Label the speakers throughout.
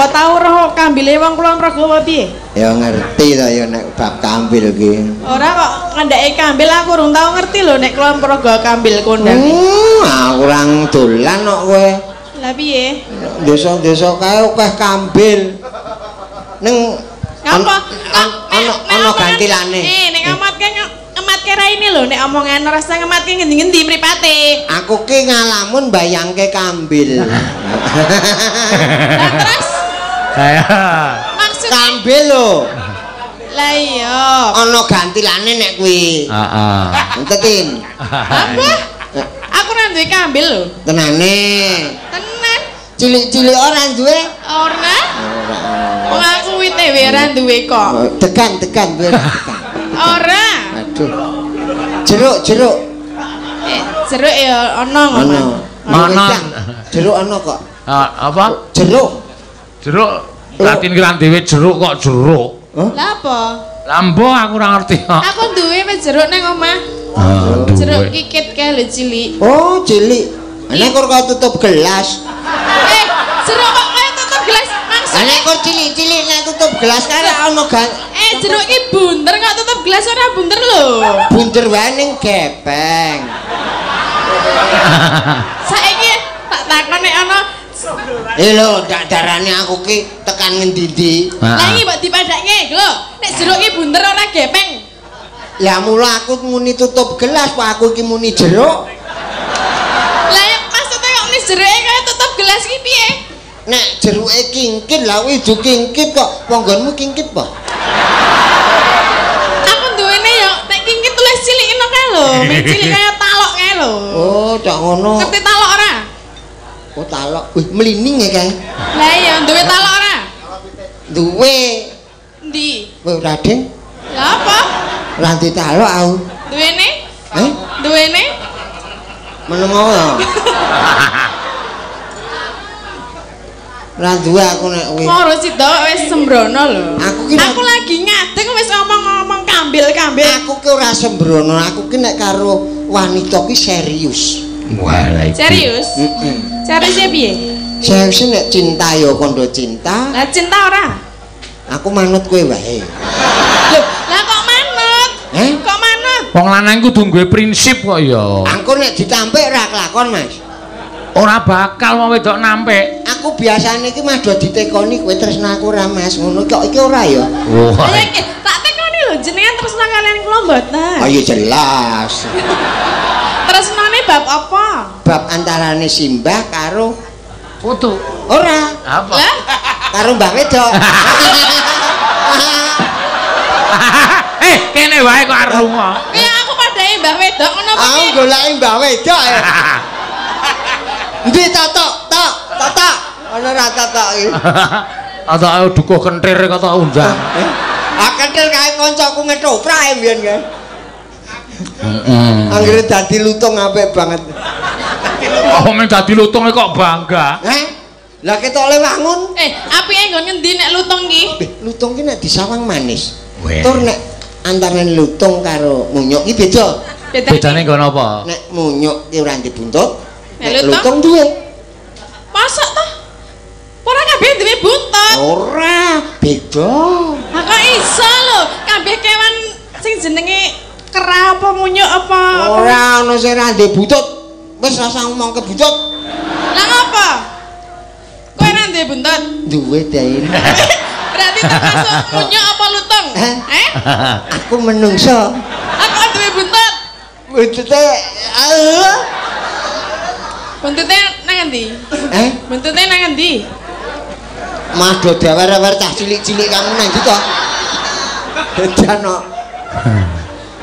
Speaker 1: Apa tau roh kambile wong Kulon Progo apa piye?
Speaker 2: Ya ngerti ta ya nek bab kambil ki.
Speaker 1: Ora kok ngandhake kambil aku urung tau ngerti lho nek Kulon Progo kambil kondang.
Speaker 2: Aku ora dolan kok kowe.
Speaker 1: Lah piye?
Speaker 2: Desa-desa kae akeh kambil. Ning
Speaker 1: ngapa?
Speaker 2: Ana gantilane.
Speaker 1: Nek ngamatke ngematke raine lho nek omongan ora usah ngematke ngendi-ngendi mripate.
Speaker 2: Aku ki ngalamun bayangke kambil.
Speaker 1: Lah terus
Speaker 3: saya
Speaker 1: maksudnya
Speaker 2: kambil lho.
Speaker 1: Lah iya.
Speaker 2: Ana gantilane nek kuwi.
Speaker 3: Heeh.
Speaker 2: Entetin.
Speaker 1: Apa? Aku ora duwe kambil lho.
Speaker 2: Tenane.
Speaker 1: Tenan.
Speaker 2: Cilik-cilik ora duwe?
Speaker 1: Ora. Wong aku wite wae ora duwe kok.
Speaker 2: Tekan-tekan duwe tekan.
Speaker 1: Ora.
Speaker 2: Aduh. Jeruk-jeruk.
Speaker 1: Jeruk ya ana ngono.
Speaker 3: Ana.
Speaker 2: Jeruk ana kok.
Speaker 3: Apa?
Speaker 2: Jeruk.
Speaker 3: Jeruk. Latin ki dhewe jeruk kok jeruk.
Speaker 1: Lah apa?
Speaker 3: Lah mboh aku ora ngerti kok.
Speaker 1: Aku duwe wis jeruk nang omah. Jeruk kikit kae lho cilik.
Speaker 2: Oh, cilik. Nek kok tutup gelas.
Speaker 1: Jeruk kok kaya tutup gelas maksudnya?
Speaker 2: Nek kok cilik-cilik nek tutup gelas kae ana
Speaker 1: jeruk ki bunder kok tutup gelas ora bunder lho.
Speaker 2: Bunder wae ning gepeng.
Speaker 1: Saiki tak takon nek ana
Speaker 2: lho ndak darane aku ki tekan ngendi-endi.
Speaker 1: Lah iki mbok dipadake lho, nek jeruk ki bunder ora gepeng.
Speaker 2: Lah mula aku muni tutup gelas, kok aku iki muni jeruk.
Speaker 1: Lah maksudnya kok muni jeruke kaya tutup gelas ki piye?
Speaker 2: Nek jeruke kingkit lah kuwi du kingkit kok. Ponggonmu kingkit apa?
Speaker 1: Aku duwene ya nek kingkit tulis cilik ngono kae lho, mung cilik kaya talok kae lho.
Speaker 2: Oh, cok ngono.
Speaker 1: Ngerti talok ora?
Speaker 2: Oh, talok. Wih, mlining ya kae.
Speaker 1: Lah iya, duwe talok ora?
Speaker 2: Duwe.
Speaker 1: Endi?
Speaker 2: Kowe ora, Ding?
Speaker 1: Lah apa?
Speaker 2: Ora duwe talok aku.
Speaker 1: Duwene?
Speaker 2: Eh?
Speaker 1: Duwene?
Speaker 2: Meneng ora? Ora duwe aku nek kuwi.
Speaker 1: Ora sida wis sembrono lho.
Speaker 2: Aku
Speaker 1: lagi ngadeg wis ngomong-ngomong kambil-kambil.
Speaker 2: Aku ki ora sembrono, aku ki nek karo wanita ki serius.
Speaker 3: Wah, iki.
Speaker 1: Serius?
Speaker 2: Heeh.
Speaker 1: Serius piye?
Speaker 2: Serius nek cinta ya kandha cinta.
Speaker 1: Lah cinta ora?
Speaker 2: Aku manut kowe wae.
Speaker 1: Lho, lah kok manut? Kok manut?
Speaker 3: Wong lanang kudu duwe prinsip kok ya.
Speaker 2: Aku nek ditampik ora kelakon, Mas.
Speaker 3: Ora bakal wong wedok nampik.
Speaker 2: Aku biasane iki mah do ditekoni kowe tresna aku ora, Mas. Ngono kok iki ora ya?
Speaker 3: Wah.
Speaker 1: Tak tekoni lho jenengan tresna kalian kula mboten.
Speaker 2: Ah iya jelas.
Speaker 1: Tresnane bab apa?
Speaker 2: Bab antarane simbah karo
Speaker 3: putu.
Speaker 2: Ora.
Speaker 3: Apa?
Speaker 1: Lah?
Speaker 2: Karo mbah wedok.
Speaker 3: Kene wae kok arep lunga.
Speaker 1: Ya aku padhae mbah wedok ngono apa?
Speaker 2: Aku goleki mbah wedok ya. Endi totok, tok, totok. Ana ora totok iki.
Speaker 3: Totoke dukuh kentir kok tok undang.
Speaker 2: Ah kentir kae kancaku ngetoprak mbiyen kae. Heeh. Anggere dadi lutung apik banget.
Speaker 3: Oh, men dadi lutung kok bangga.
Speaker 2: Heh. Lah ketoke wangun.
Speaker 1: Apike nggon ngendi nek lutung ki?
Speaker 2: Lutung ki nek disawang manis. Tur nek antarane lutung karo munyuk ki beda.
Speaker 3: Bedane nggon apa?
Speaker 2: Nek munyuk ki ora ndek buntut.
Speaker 1: Nek
Speaker 2: lutung duwe.
Speaker 1: Mosok toh? Ora kabeh duwe buntut.
Speaker 2: Ora, beda.
Speaker 1: Lah kok iso lho, kabeh kewan sing jenenge kera apa munyuk apa?
Speaker 2: Ora ono sing ora ndek buntut. Wis rasa ngomong ke buntut.
Speaker 1: Lah ngopo? Kowe ora ndek buntut?
Speaker 2: Duwe dae.
Speaker 1: Berarti termasuk munyuk apa lutung? Eh?
Speaker 2: Aku menungso.
Speaker 1: Aku duwe buntut.
Speaker 2: Buntute Allah.
Speaker 1: Buntute nang endi? Buntute nang endi?
Speaker 2: Mas do dewer-ewer cah cilik-cilik kamu nang ndi to? Edan kok.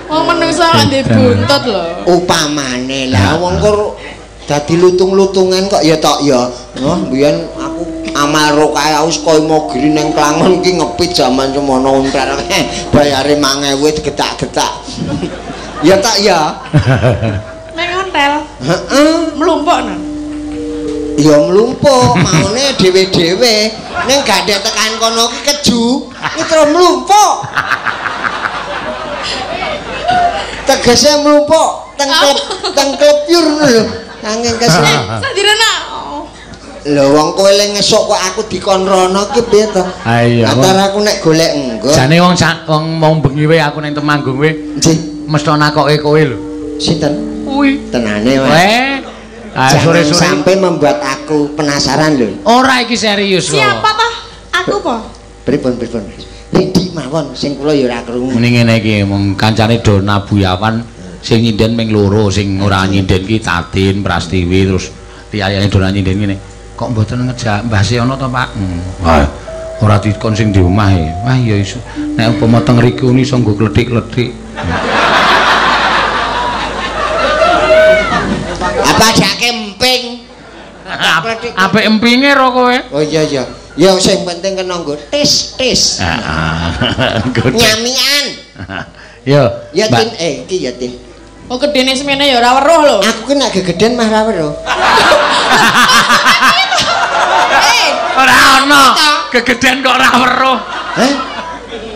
Speaker 1: Wong menungso kok ndek buntut lho.
Speaker 2: Upamane lah wong kok dadi lutung-lutungan kok ya tok ya. Oh, mbiyen aku amal rokae aku saka Imogiri nang Klangon ki ngepit jaman semono untar. Bayare 5000 digetak-getak. Ya tok ya.
Speaker 1: Nang ontel.
Speaker 2: Heeh,
Speaker 1: mlumpuk nang.
Speaker 2: Ya mlumpuk, maune dhewe-dhewe. Ning gandhe tekan kono ki keju, ki terus mlumpuk. Tegese mlumpuk teng klub teng klub pure lho. Saking kesel.
Speaker 1: Sadirana.
Speaker 2: Lho wong kowe le ngesuk kok aku dikon rono ki piye to?
Speaker 3: Ha iya.
Speaker 2: Antara aku nek golek engko.
Speaker 3: Jane wong wong mau bengi wae aku ning Temanggung wae.
Speaker 2: Nggih.
Speaker 3: Mesti nakoke kowe lho.
Speaker 2: Sinten?
Speaker 3: Kuwi.
Speaker 2: Tenane, Mas.
Speaker 3: Weh. Ah sore-sore
Speaker 2: sampai membuat aku penasaran lho.
Speaker 3: Ora iki serius kok.
Speaker 1: Siapa toh? Aku po?
Speaker 2: Pripun pripun. Ridi mawon sing kula ya ora krungu.
Speaker 3: Muni ngene iki mung kancane do Nabuyawan sing nyinden ming loro, sing ora nyinden ki Tatin, Prastiwi terus liyane do nyinden ngene. Kok mboten ngejak Mbah Seono to, Pak? Wah, ora dikon sing di omah e. Wah ya iso. Nek upama teng mriku iso nggo klethik-klethik.
Speaker 2: Apa jake emping?
Speaker 3: Apik empinge ro kowe.
Speaker 2: Oh iya iya. Ya sing penting kena nggo tis-tis.
Speaker 3: Heeh.
Speaker 2: Nyamian.
Speaker 3: Yo.
Speaker 2: Ya Tin, iki ya Tin.
Speaker 1: Oh gedene semene ya ora weruh lho.
Speaker 2: Aku ki nek gegeden mah ora weruh.
Speaker 3: Ora ono. Gegeden kok ora weruh.
Speaker 2: Heh?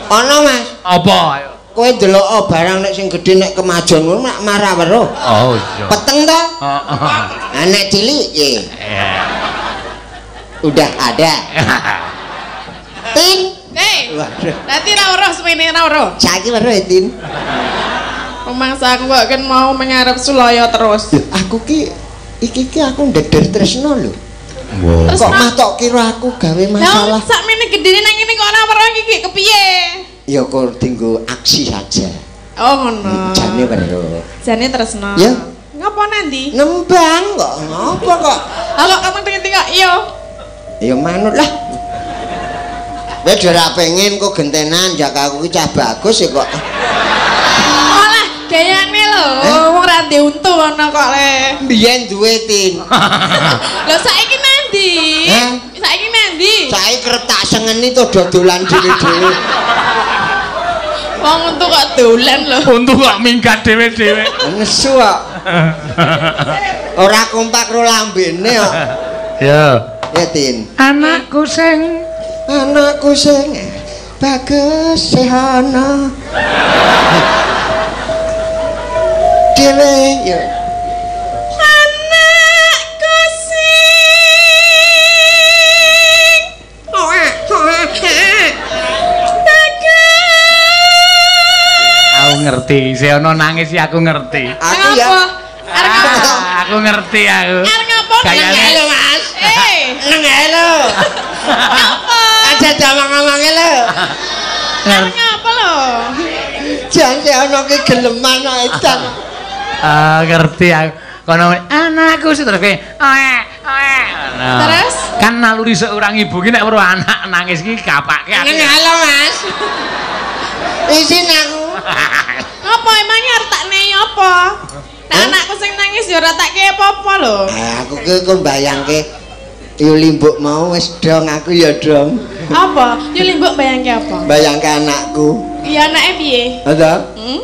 Speaker 2: Ono, Mas.
Speaker 3: Apa? Ayo.
Speaker 2: Kowe ndelok barang nek sing gedhe nek kemajon ngono nek marah weruh.
Speaker 3: Oh iya.
Speaker 2: Peteng to?
Speaker 3: Heeh.
Speaker 2: Lah nek cilik piye? Udah ada. Tin.
Speaker 1: Hei.
Speaker 2: Waduh.
Speaker 1: Dadi ra weruh semene ra weruh.
Speaker 2: Saiki weruh ya, Tin.
Speaker 1: Pemangsa aku kok kan mau mengarep Sulaya terus.
Speaker 2: Lho, aku ki iki ki aku ndeder tresno lho.
Speaker 3: Wow.
Speaker 2: Kok mah tok kira aku gawe masalah.
Speaker 1: Lah sakmene gedene nang ngene kok ora weruh iki kepiye?
Speaker 2: Ya kok dinggo aksi saja.
Speaker 1: Oh ngono.
Speaker 2: Jane weruh.
Speaker 1: Jane tresno.
Speaker 2: Ya.
Speaker 1: Ngapa nanti?
Speaker 2: Nembang kok. Ngopo kok?
Speaker 1: Lah kok kamu tengah kok iya.
Speaker 2: Ya manut lah. Kowe ora pengen kok gentenan jak aku ki cah bagus ya kok.
Speaker 1: Olah gayane lho, wong ra ndek untu ngono kok le.
Speaker 2: Mbiyen duwe Tin.
Speaker 1: Lho saiki nandi? Saiki nandi?
Speaker 2: Saiki kerep tak sengeni to dodolan dhewe-dhewe.
Speaker 1: Wong untu kok dolan lho.
Speaker 3: Untu kok minggat dhewe-dhewe.
Speaker 2: Nesu kok. Ora kompak ro lambene kok.
Speaker 3: Ya.
Speaker 2: Ya Tin.
Speaker 3: Anakku sing
Speaker 2: bagus sehana. Dhewe ya.
Speaker 1: Anakku sing bagus.
Speaker 3: Aku ngerti, Seono nangis ya aku ngerti.
Speaker 2: Aku ya.
Speaker 3: Aku ngerti aku.
Speaker 1: Arep ngapa?
Speaker 3: Gayane
Speaker 2: lho, Mas.
Speaker 1: Eh,
Speaker 2: Neng lho.
Speaker 1: Apa?
Speaker 2: Aja damang-amange lho.
Speaker 1: Arep ngapa lho?
Speaker 2: Jan Seono ki geleman kok edan.
Speaker 3: Ah, ngerti aku. Kono anakku sih terus kowe. Oe, oe.
Speaker 1: Terus
Speaker 3: kan naluri seorang ibu ki nek weruh anak nangis ki kapake.
Speaker 2: Neng lho, Mas. Izin aku.
Speaker 1: Ngapa emangnya arep tak nei apa? Nek anakku sing nangis ya ora tak kei apa-apa lho.
Speaker 2: Aku ki kok mbayangke Yuli mbok mau wis dong aku ya dong.
Speaker 1: Apa? Yuli mbok bayangke apa?
Speaker 2: Bayangke anakku.
Speaker 1: Iya anake piye?
Speaker 2: Ha ta?
Speaker 1: Heeh.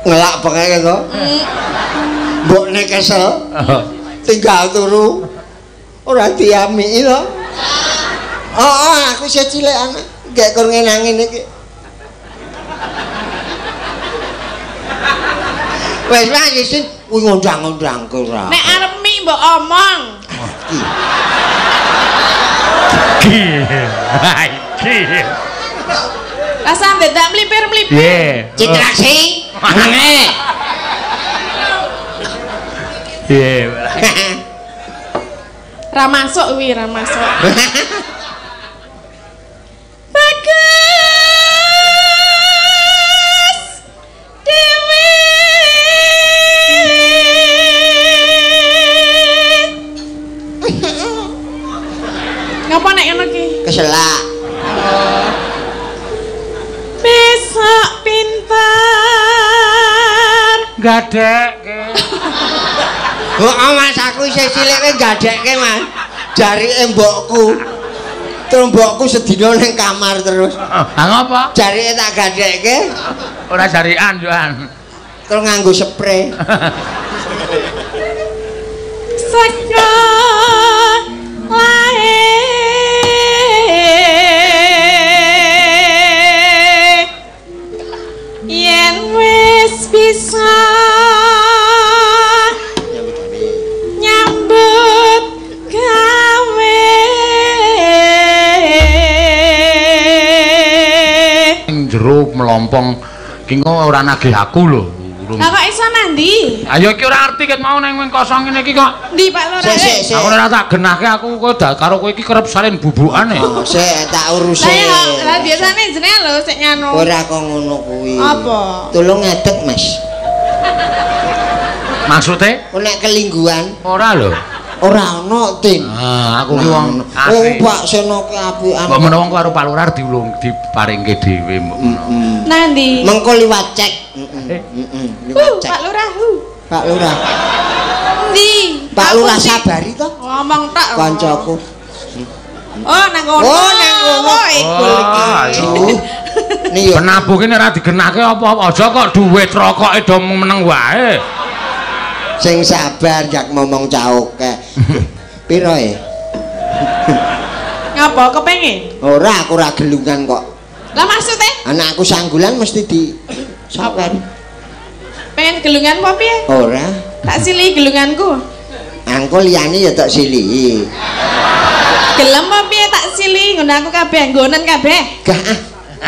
Speaker 2: Ngelak pengeke to. Mbokne kesel. Tinggal turu. Ora diamiki to. Oh, aku isih cilik anak. Gek kur ngenang ngene iki. Wes wis isin kuwi ngundang-undangku ora.
Speaker 1: Nek arep mik mbok omong.
Speaker 3: Iki. Iki.
Speaker 1: Rasa dadak mlipir-mlipir.
Speaker 3: Piye?
Speaker 2: Citraksi. Ngene.
Speaker 3: Piye?
Speaker 1: Ra masuk kuwi, ra masuk. Bagus dhewe. Ngapa nek ngono ki?
Speaker 2: Keselak.
Speaker 1: Besok pinter.
Speaker 3: Gadekke.
Speaker 2: Heeh Mas, aku isih cilik kowe gadekke Mas. Jarike mbokku. Terus mbokku sedina ning kamar terus.
Speaker 3: Ha ngapa?
Speaker 2: Jarike tak gadekke.
Speaker 3: Ora jarikan yo an.
Speaker 2: Terus nganggo spray.
Speaker 1: Sekolahe yen wis bisa nyambut gawe.
Speaker 3: pompong ki engko ora nagih aku lho.
Speaker 1: Lah kok iso nandi?
Speaker 3: Ayo iki ora ngerti ket mau nang wing kosong ngene iki kok.
Speaker 1: Ndi Pak Lurah?
Speaker 2: Sik sik.
Speaker 3: Aku ora tak genahke aku kok karo kowe iki kerep salin bubukane.
Speaker 2: Oh, sik tak uruse.
Speaker 1: Lah biasane jenenge lho sik nganu.
Speaker 2: Ora kok ngono kuwi.
Speaker 1: Apa?
Speaker 2: Tolong ngadeg, Mas.
Speaker 3: Maksude?
Speaker 2: Kok nek kelingguan?
Speaker 3: Ora lho.
Speaker 2: Ora ono, Tin.
Speaker 3: Ah, aku ki wong
Speaker 2: asli. Oh, Pak Seno ki apikan.
Speaker 3: Mbok menawa karo Pak Lurah diulung diparingke dhewe mbok menawa.
Speaker 1: Nandi?
Speaker 2: Mengko liwat cek. Heeh, liwat cek.
Speaker 1: Pak Lurah.
Speaker 2: Pak Lurah.
Speaker 1: Endi?
Speaker 2: Pak Lurah sabari to?
Speaker 1: Ngomong tok.
Speaker 2: Kancaku.
Speaker 1: Oh, nang kono.
Speaker 2: Oh, nang kono.
Speaker 1: Iku iki.
Speaker 2: Nih yo.
Speaker 3: Penabuh ki nek ora digenahke apa-apa, aja kok duit rokoke do meneng wae.
Speaker 2: Sing sabar jak ngomong cah akeh. Piro e?
Speaker 1: Ngapa kepengin?
Speaker 2: Ora, aku ora gelungan kok.
Speaker 1: Lah maksude?
Speaker 2: Anakku sanggulan mesti di sawer.
Speaker 1: Pengen gelungan apa piye?
Speaker 2: Ora.
Speaker 1: Tak silihi gelunganku.
Speaker 2: Angko liyane ya tak silihi.
Speaker 1: Gelem apa piye tak silihi nggon aku kabeh, nggonen kabeh.
Speaker 2: Gak ah.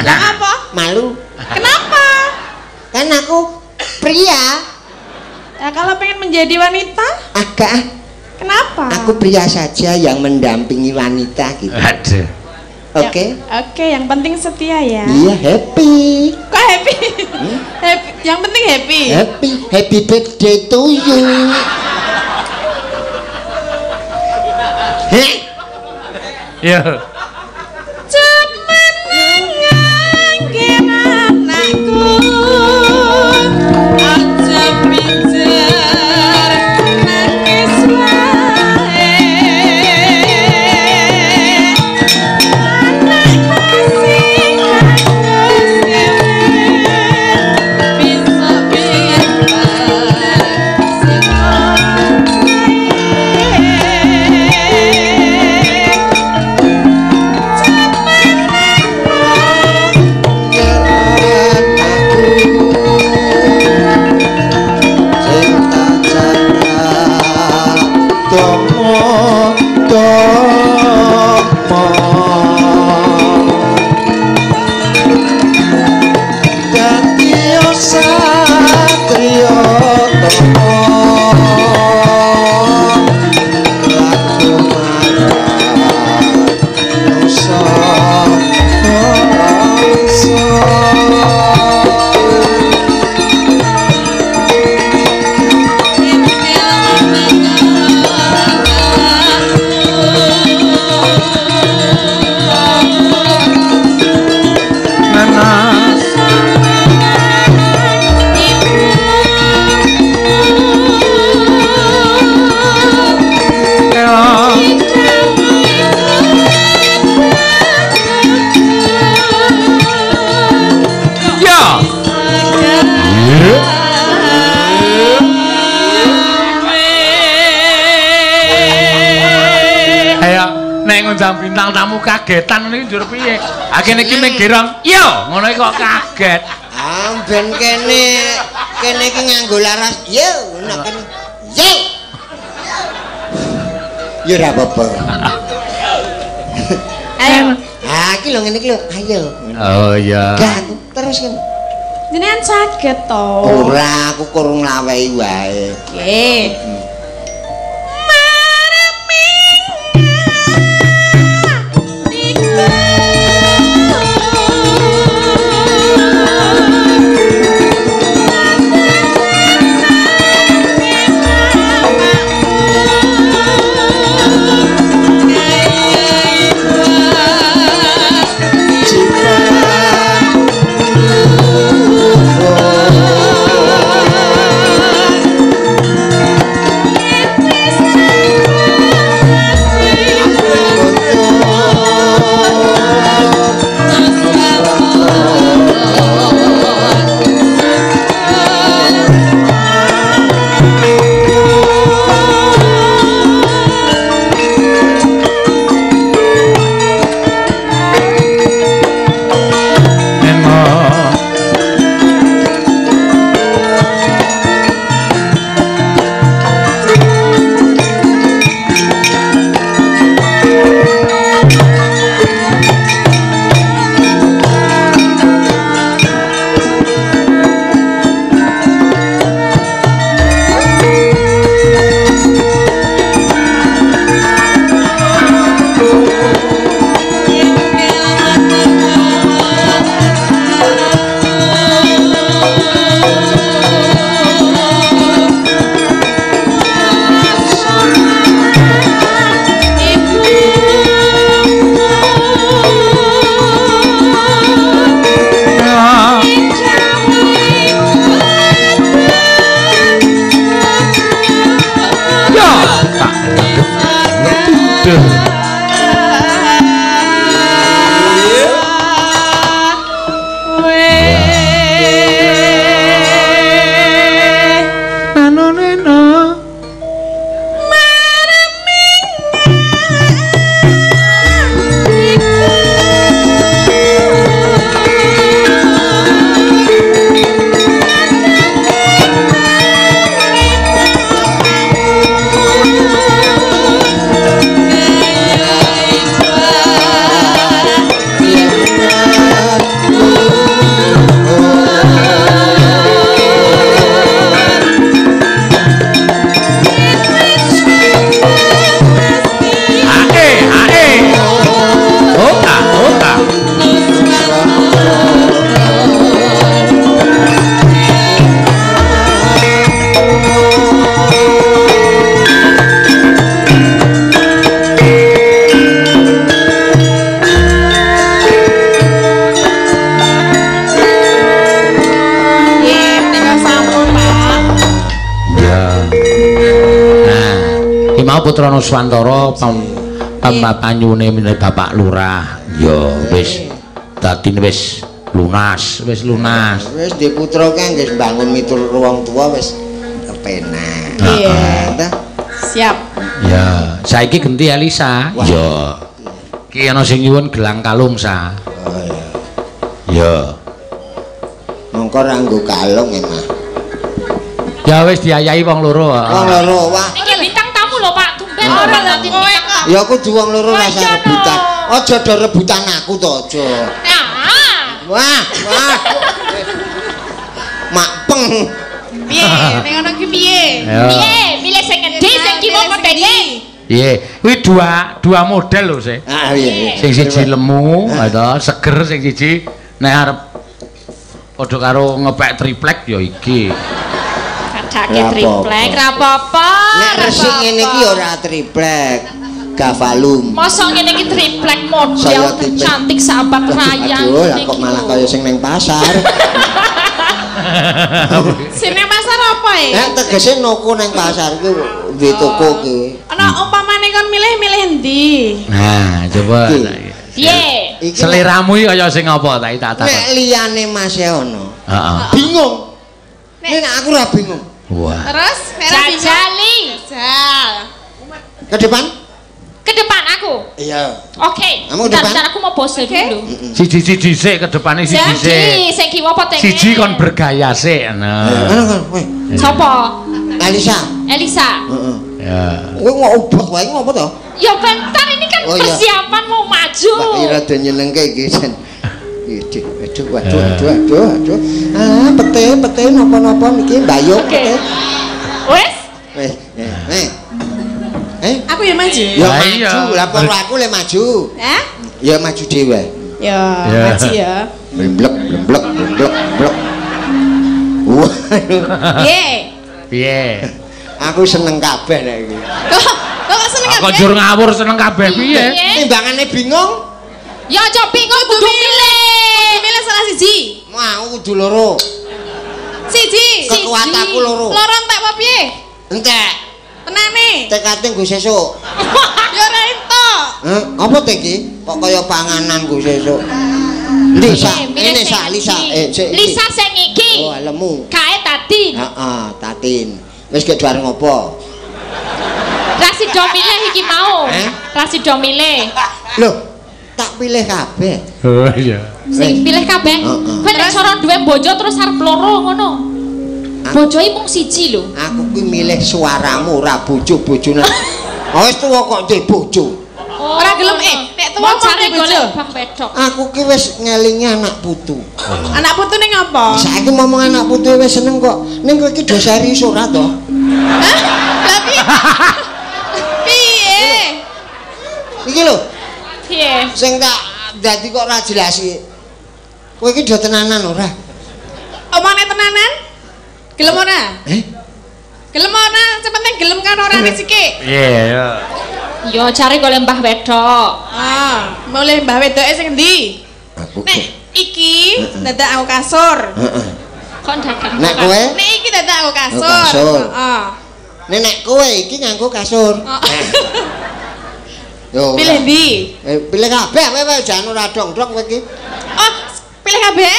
Speaker 1: Lah apa?
Speaker 2: Malu.
Speaker 1: Kenapa?
Speaker 2: Kan aku pria.
Speaker 1: Ya kalau pengen menjadi wanita?
Speaker 2: Agak ah.
Speaker 1: Kenapa?
Speaker 2: Aku pria saja yang mendampingi wanita gitu.
Speaker 3: Aduh.
Speaker 2: Oke.
Speaker 1: Oke, yang penting setia ya.
Speaker 2: Iya, happy.
Speaker 1: Kok happy? Happy. Yang penting happy.
Speaker 2: Happy, happy birthday to you. Heh.
Speaker 3: Iya. Bintang tamu kagetan niki njur piye? Ha kene iki ning gerong. Yo, ngono iki kok kaget.
Speaker 2: Ah, ben kene kene iki nganggo laras. Yo, ngono kene. Yo. Yo ora apa-apa.
Speaker 1: Ayo.
Speaker 2: Ah, iki lho ngene iki lho. Ayo.
Speaker 3: Oh iya.
Speaker 2: Gak aku terus kene.
Speaker 1: Jenengan saged to?
Speaker 2: Ora, aku kurang nglawehi wae.
Speaker 1: Nggih.
Speaker 3: Putra Nuswantara panyuwune Bapak Lurah. Ya wis dadi wis lunas, wis lunas.
Speaker 2: Wis di putra ki nggih mbangun miturut wong tuwa wis kepenak.
Speaker 1: Iya. Siap.
Speaker 3: Ya, saiki genti Elisa. Ya. Ki ana sing nyuwun gelang kalung sa.
Speaker 2: Oh iya.
Speaker 3: Ya.
Speaker 2: Mongko ra nggo kalung emah.
Speaker 3: Ya wis diayahi wong loro.
Speaker 2: Wong loro, wah.
Speaker 4: Iki bintang tamu lho, Pak. Tumben ora dadi bintang tamu.
Speaker 2: Ya kudu wong loro rasa rebutan. Aja do rebutan aku to, aja.
Speaker 4: Nah.
Speaker 2: Wah, wah. Makpeng.
Speaker 1: Piye? Ning ngono ki piye?
Speaker 4: Piye? Milih sing ngendi sing kiwa apa tengen?
Speaker 3: Piye? Kuwi dua model lho, Sih.
Speaker 2: Ah iya.
Speaker 3: Sing siji lemu, ta, seger, sing siji nek arep padha karo ngepek triplek ya iki.
Speaker 4: Kadake triplek ra apa-apa.
Speaker 2: Nek resik ngene iki ora triplek. Gavalum.
Speaker 4: Mosok ngene iki triplek model cantik sahabat raya.
Speaker 2: Aduh, lah kok malah kaya sing neng pasar.
Speaker 1: Sing neng pasar apa e?
Speaker 2: Nek tegese noko neng pasar ku duwe toko ki.
Speaker 1: Ana umpamane kon milih-milih endi?
Speaker 3: Nah, coba.
Speaker 4: Piye?
Speaker 3: Seleramu iki kaya sing apa tak tak takon.
Speaker 2: Nek liyane Mas ono.
Speaker 3: Heeh.
Speaker 2: Bingung. Nek aku ora bingung.
Speaker 3: Wah.
Speaker 1: Terus nek ora bingung.
Speaker 4: Jajali.
Speaker 1: Jajal.
Speaker 2: Ke depan?
Speaker 4: Ke depan aku.
Speaker 2: Iya.
Speaker 4: Oke. Bentar aku mau pose dulu.
Speaker 3: Siji-siji sik ke depane siji sik.
Speaker 4: Sing kiwa apa tengen?
Speaker 3: Siji kon bergaya sik. Nah.
Speaker 2: Kowe.
Speaker 4: Sopo?
Speaker 2: Elisa.
Speaker 4: Elisa.
Speaker 2: Heeh.
Speaker 3: Ya.
Speaker 2: Kowe kok ubek wae ngopo to?
Speaker 4: Ya bentar ini kan persiapan mau maju.
Speaker 2: Mbak Ira do nyenengke iki jan. Aduh, aduh, aduh, aduh, aduh. Ah, pete napa-napa niki mbayung pete.
Speaker 4: Wis?
Speaker 2: Wis. Eh?
Speaker 1: Aku ya maju.
Speaker 2: Ya maju, lah perlu aku le maju.
Speaker 1: Hah?
Speaker 2: Ya maju dhewe.
Speaker 1: Ya, maju ya.
Speaker 2: Blek blek blek blek. Wah.
Speaker 1: Piye?
Speaker 3: Piye?
Speaker 2: Aku seneng kabeh nek iki.
Speaker 1: Kok seneng kabeh?
Speaker 3: Kok jur ngawur seneng kabeh piye?
Speaker 2: Timbangane bingung.
Speaker 4: Ya aja bingung kudu milih.
Speaker 1: Kudu milih salah siji.
Speaker 2: Mau kudu loro.
Speaker 1: Siji.
Speaker 2: Kekuatanku loro.
Speaker 1: Loro entek apa piye?
Speaker 2: Entek.
Speaker 1: Tenane.
Speaker 2: TKT nggo sesuk.
Speaker 1: Ya ora entuk.
Speaker 2: Heh, apa te iki? Kok kaya panganan nggo sesuk. Lisa, ini Sa, Lisa, Lisa
Speaker 4: sing iki.
Speaker 2: Oh, lemu.
Speaker 4: Kae Tatin.
Speaker 2: Heeh, Tatin. Wis gek arep ngopo?
Speaker 4: Ra sido milih iki mau. Ra sido milih.
Speaker 2: Loh, tak pilih kabeh.
Speaker 3: Oh iya.
Speaker 4: Sing pilih kabeh. Kowe nek cara duwe bojo terus arep loro ngono. Bojoe mung siji lho.
Speaker 2: Aku kuwi milih suaramu ora bojo-bojone. Oh wis tuwa kok duwe bojo.
Speaker 1: Ora gelem nek tuwa
Speaker 4: cari golek bang wedok.
Speaker 2: Aku ki wis ngelingi anak putu.
Speaker 1: Anak putu ning apa?
Speaker 2: Saiki ngomong anak putu wis seneng kok. Ning kowe iki do serius ora to?
Speaker 1: Hah? Lah piye? Piye?
Speaker 2: Iki lho.
Speaker 4: Piye?
Speaker 2: Sing tak dadi kok ora jelas iki. Kowe iki do tenanan ora?
Speaker 1: Omongane tenanan? Gelem ora?
Speaker 2: Eh?
Speaker 1: Gelem ora? Sing penting gelem kan ora nek sithik.
Speaker 3: Iya, iya.
Speaker 4: Yo cari golek mbah wedok.
Speaker 1: Ah, mulih mbah wedoke sing endi?
Speaker 2: Aku.
Speaker 1: Nek iki dadak aku kasur.
Speaker 2: Heeh.
Speaker 4: Kok dadak?
Speaker 2: Nek kowe?
Speaker 1: Nek iki dadak aku kasur. Heeh.
Speaker 2: Nek nek kowe iki nganggo kasur. Yo.
Speaker 1: Pilih ndi?
Speaker 2: Pilih kabeh kowe jan ora dongdong kowe iki.
Speaker 1: Oh, pilih kabeh?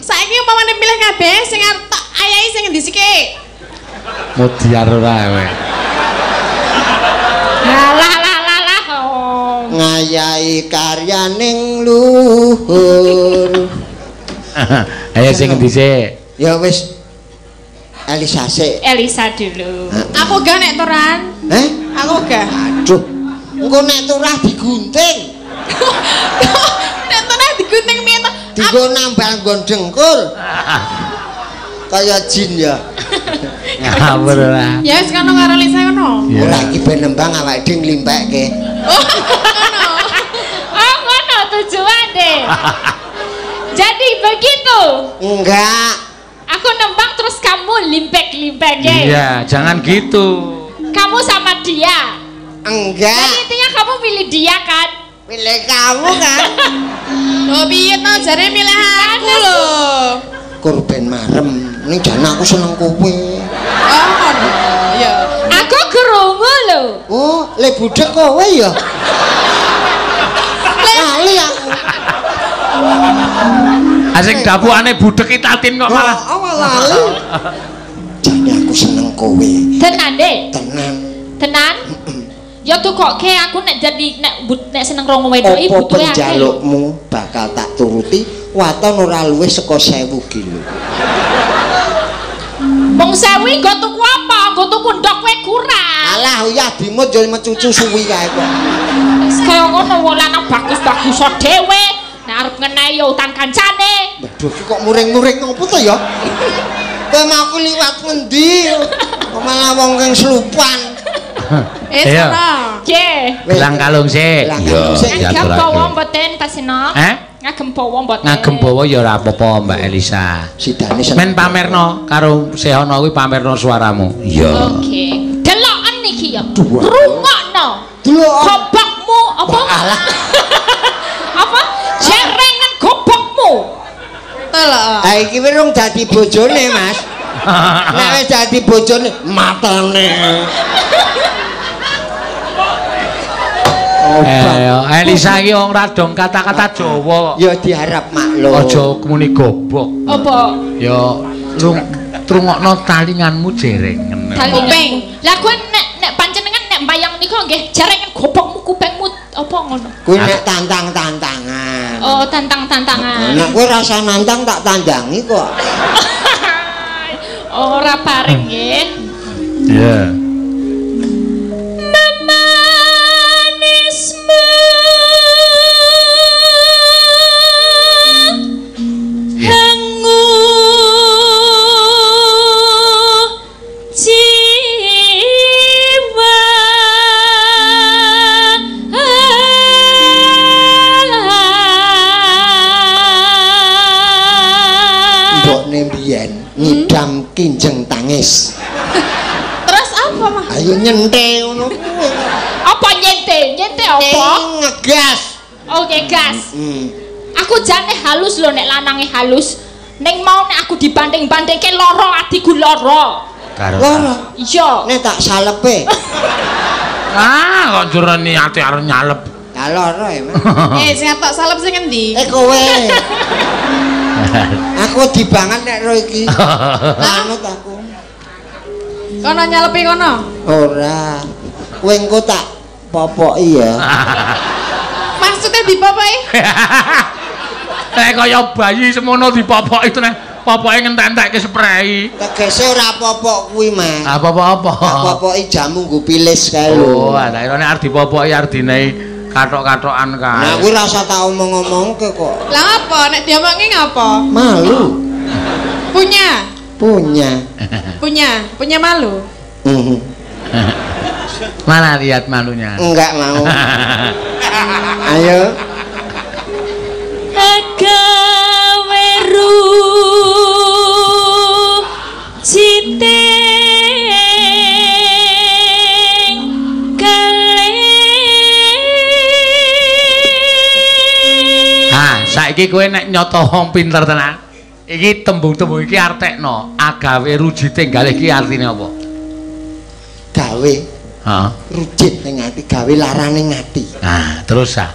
Speaker 1: Saiki umpamane pilih kabeh sing arep tak ayahi sing endi sithik?
Speaker 3: Mudiar ora kowe.
Speaker 4: Alah lah lah lah.
Speaker 2: Ngayahi karyaning luhur.
Speaker 3: Ayo sing endi sik?
Speaker 2: Ya wis. Elisa sik.
Speaker 4: Elisa dulu.
Speaker 1: Aku gak nek turan.
Speaker 2: Heh?
Speaker 1: Aku gak.
Speaker 2: Aduh. Engko nek turah digunting.
Speaker 1: Nek turah digunting piye to?
Speaker 2: Dienggo nambal nggon dengkul. Kaya jin ya.
Speaker 3: Ngawur ora.
Speaker 1: Ya wis kono karo Lisa kono.
Speaker 2: Ora iki ben nembang awake dhewe nglimpekke.
Speaker 1: Oh, ngono.
Speaker 4: Oh, ngono tujuane. Jadi begitu.
Speaker 2: Enggak.
Speaker 4: Aku nembang terus kamu limpek-limpekke.
Speaker 3: Iya, jangan gitu.
Speaker 4: Kamu sama dia.
Speaker 2: Enggak.
Speaker 4: Jadi intinya kamu pilih dia kan?
Speaker 2: Pilih kamu kan?
Speaker 1: Loh piye to jare milih aku lho.
Speaker 2: Kur ben marem. Ning jane aku seneng kowe.
Speaker 1: Oh, ngono. Ya.
Speaker 4: Aku krungu lho.
Speaker 2: Oh, le budhek kowe ya. Lali aku.
Speaker 3: Asing dapukane budhek ki Tatin kok malah.
Speaker 2: Oh, lali. Jane aku seneng kowe.
Speaker 4: Tenan, Dik.
Speaker 2: Tenan.
Speaker 4: Tenan? Ya tukoke aku nek jadi nek seneng rong wedok iki butuhe akeh.
Speaker 2: Apa penjalukmu bakal tak turuti, waton ora luwih saka 1000 kilo.
Speaker 4: Mung 1000 nggo tuku apa? Nggo tuku ndok kowe kurang.
Speaker 2: Alah uyah dimut yo mecucu suwi kae kok.
Speaker 4: Wis kaya ngono wong lanang bagus-bagus dhewe, nek arep ngenehi ya utang kancane.
Speaker 2: Waduh kok muring-muring ngopo to ya? Kowe mau aku liwat ngendi? Kok malah wong kang slupan.
Speaker 1: Eh,
Speaker 4: nggih.
Speaker 3: Gelang kalung sik.
Speaker 4: Iya, ngagem bawa mboten Pasino?
Speaker 3: Eh?
Speaker 4: Ngagem bawa mboten?
Speaker 3: Ngagem bawa ya ora apa-apa Mbak Elisa.
Speaker 2: Sidane seneng.
Speaker 3: Men pamerno karo Sehono kuwi pamerno suaramu. Iya.
Speaker 4: Oke. Deloken iki ya. Rungokno.
Speaker 2: Delok.
Speaker 4: Gobokmu apa?
Speaker 2: Alah.
Speaker 4: Apa? Jerengan gobokmu.
Speaker 1: Telok.
Speaker 2: Ha iki wis rung dadi bojone, Mas. Nek wis dadi bojone matane.
Speaker 3: Elisa iki wong radong kata-kata Jawa kok.
Speaker 2: Ya diharap maklum.
Speaker 3: Aja muni gobok.
Speaker 4: Apa?
Speaker 3: Ya trungokno talinganmu jerengen.
Speaker 4: Kuping. Lah kowe nek panjenengan nek mbayang niku nggih jerengen gobokmu kupingmu apa ngono?
Speaker 2: Kuwi nek tantang-tantangan.
Speaker 4: Oh, tantang-tantangan.
Speaker 2: Nek kowe rasa nantang tak tandangi kok.
Speaker 4: Ora bareng nggih.
Speaker 3: Iya.
Speaker 2: Ngidam kinjeng tangis.
Speaker 1: Terus apa, Mas?
Speaker 2: Ayo nyente ngono kuwi.
Speaker 4: Apa nyente? Nyente apa?
Speaker 2: Ngegas.
Speaker 4: Oh, ngegas. Aku jane halus lho nek lanange halus. Ning mau nek aku dibanding-bandingke lara atiku lara.
Speaker 2: Lara?
Speaker 4: Iya.
Speaker 2: Nek tak salepe.
Speaker 3: Ah, kok jur niate arep nyalep.
Speaker 2: Ya lara ya, Mas.
Speaker 1: Eh, sing tak salep sing endi?
Speaker 2: Eh kowe. Aku wedi banget nek ro iki. Manut aku.
Speaker 1: Kono nyalepi kono?
Speaker 2: Ora. Kowe engko tak popoki ya.
Speaker 1: Maksudnya dipopoki?
Speaker 3: Nek kaya bayi semono dipopoki to nek popoke ngentek-entekke sprei.
Speaker 2: Tegese ora popok kuwi, Mas.
Speaker 3: Ah, popok apa?
Speaker 2: Tak popoki jamu nggo pilis kae lho.
Speaker 3: Oh, tak kira nek arep dipopoki arep dinehi kathok-kathokan kae.
Speaker 2: Nah, kuwi rasa tak omong-omongke kok.
Speaker 1: Lah apa? Nek diomongi ngapa?
Speaker 2: Malu.
Speaker 1: Punya.
Speaker 2: Punya.
Speaker 1: Punya, punya malu.
Speaker 3: Mana lihat malunya?
Speaker 2: Enggak mau. Ayo.
Speaker 4: Agawe rujite
Speaker 3: Ha, saiki kowe nek nyoto wong pinter tenan. Iki tembung-tembung iki artekno, agawe rujite galih iki artine apa?
Speaker 2: Gawe.
Speaker 3: Heeh.
Speaker 2: Rujit ning ati, gawe larane ati.
Speaker 3: Nah, terus ah.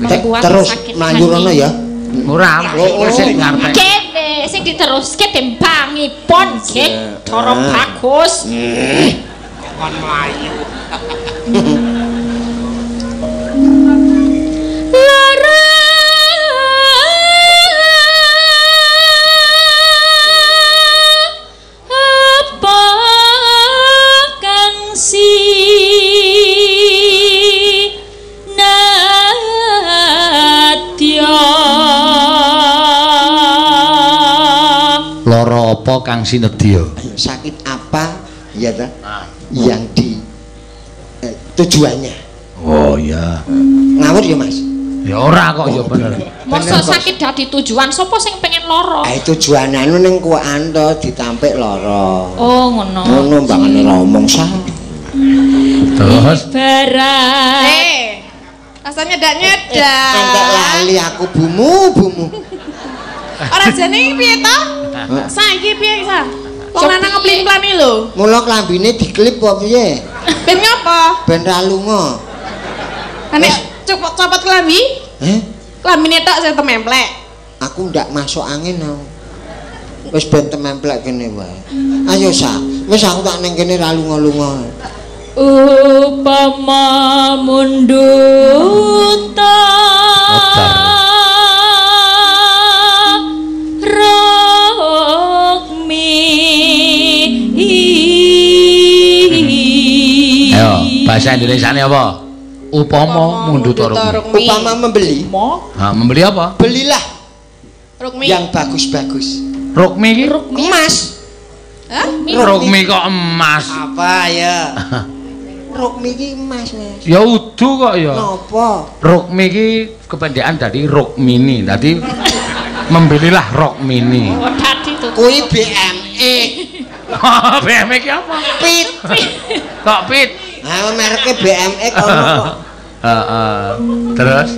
Speaker 2: Terus mlayu rono ya.
Speaker 3: Ora, sing ngartek.
Speaker 4: Kene sing diteruske tembangipun nggih, cara bagus.
Speaker 5: Kon mlayu.
Speaker 4: Lara apa kang si
Speaker 3: Loro apa kang sinedya?
Speaker 2: Sakit apa ya ta? Yang di tujuannya.
Speaker 3: Oh iya.
Speaker 2: Ngawur ya, Mas?
Speaker 3: Ya ora kok ya bener.
Speaker 4: Masa sakit dadi tujuan sapa sing pengen lara?
Speaker 2: Ah tujuan anu ning kuwakan to ditampik lara.
Speaker 4: Oh ngono.
Speaker 2: Ngono mbangane ngomong sah.
Speaker 3: Terus
Speaker 4: ibarat.
Speaker 1: Rasanya ndak nyedak.
Speaker 2: Entek lali aku bumu bumu.
Speaker 1: Ora jane piye to? Saiki piye sa? Wong lanang ngeplin-plani lho.
Speaker 2: Mula klambine diklip apa piye?
Speaker 1: Ben ngopo? Ngapa?
Speaker 2: Ben ra lunga.
Speaker 1: Nek copot klambi?
Speaker 2: Heh?
Speaker 1: Klambine tok sing tememplek.
Speaker 2: Aku ndak masuk angin aku. Wis ben tememplek kene wae. Ayo sa, wis aku tak ning kene ra lunga-lunga.
Speaker 4: Upama mundut rukmi.
Speaker 3: Ayo, bahasa Indonesiane apa? Upama mundut rukmi.
Speaker 2: Upama membeli.
Speaker 3: Ha, membeli apa?
Speaker 2: Belilah
Speaker 1: rukmi
Speaker 2: yang bagus-bagus.
Speaker 3: Rukmi iki?
Speaker 2: Emas.
Speaker 1: Hah?
Speaker 3: Rukmi kok emas?
Speaker 2: Apa ya? Rukmi iki emas, Mas.
Speaker 3: Ya udu kok ya.
Speaker 2: Napa?
Speaker 3: Rukmi iki kependekan dari Rukmini. Dadi membelilah Rukmini.
Speaker 4: Oh, tadi tuh.
Speaker 2: Kuwi BMX.
Speaker 3: BMX iki apa?
Speaker 2: Pit.
Speaker 3: Kok pit?
Speaker 2: Ha, mereke BMX ono kok.
Speaker 3: Heeh. Terus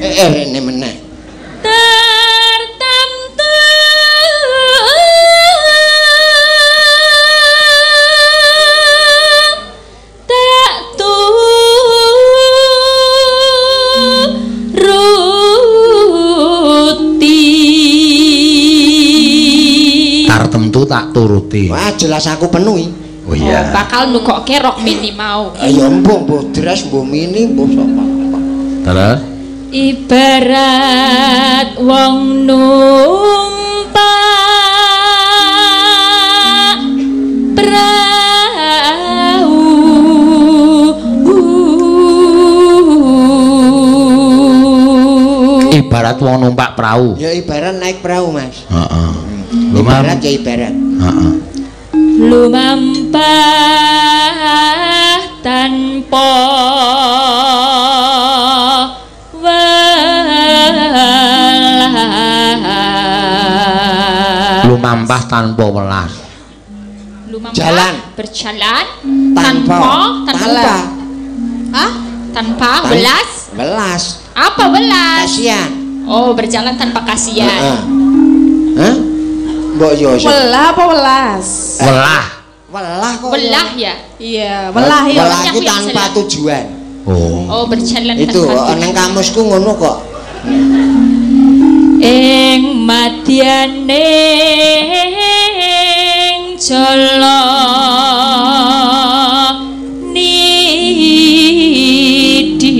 Speaker 2: rene meneh.
Speaker 4: Tertentu tak turuti.
Speaker 3: Tartemtu tak turuti.
Speaker 2: Wah, jelas aku penuhi.
Speaker 3: Oh iya.
Speaker 4: Oh, bakal nukokke rok mini mau.
Speaker 2: Ya mbuh, mbuh dress, mbuh mini, mbuh sapa.
Speaker 3: Terus
Speaker 4: ibarat wong numpak prau.
Speaker 3: Ibarat wong numpak prau.
Speaker 2: Ya ibarat naik perahu, Mas.
Speaker 3: Heeh.
Speaker 2: Ibarat ya ibarat.
Speaker 3: Heeh.
Speaker 4: Lumampah tanpa welas.
Speaker 3: Lumampah tanpa welas.
Speaker 4: Lumampah
Speaker 2: jalan,
Speaker 4: berjalan tanpa
Speaker 1: hah?
Speaker 4: Tanpa welas.
Speaker 2: Welas.
Speaker 4: Apa welas?
Speaker 2: Kasihan.
Speaker 4: Oh, berjalan tanpa kasihan.
Speaker 2: Hah? Mbok yo.
Speaker 1: Welah apa welas?
Speaker 3: Welah.
Speaker 2: Welah kok.
Speaker 4: Welah ya?
Speaker 1: Iya, welah ya.
Speaker 2: Welah itu tanpa tujuan.
Speaker 3: Oh.
Speaker 4: Oh, berjalan
Speaker 2: itu,
Speaker 4: tanpa tujuan.
Speaker 2: Itu nang kamusku ngono kok.
Speaker 4: Ing madyane jala nidi.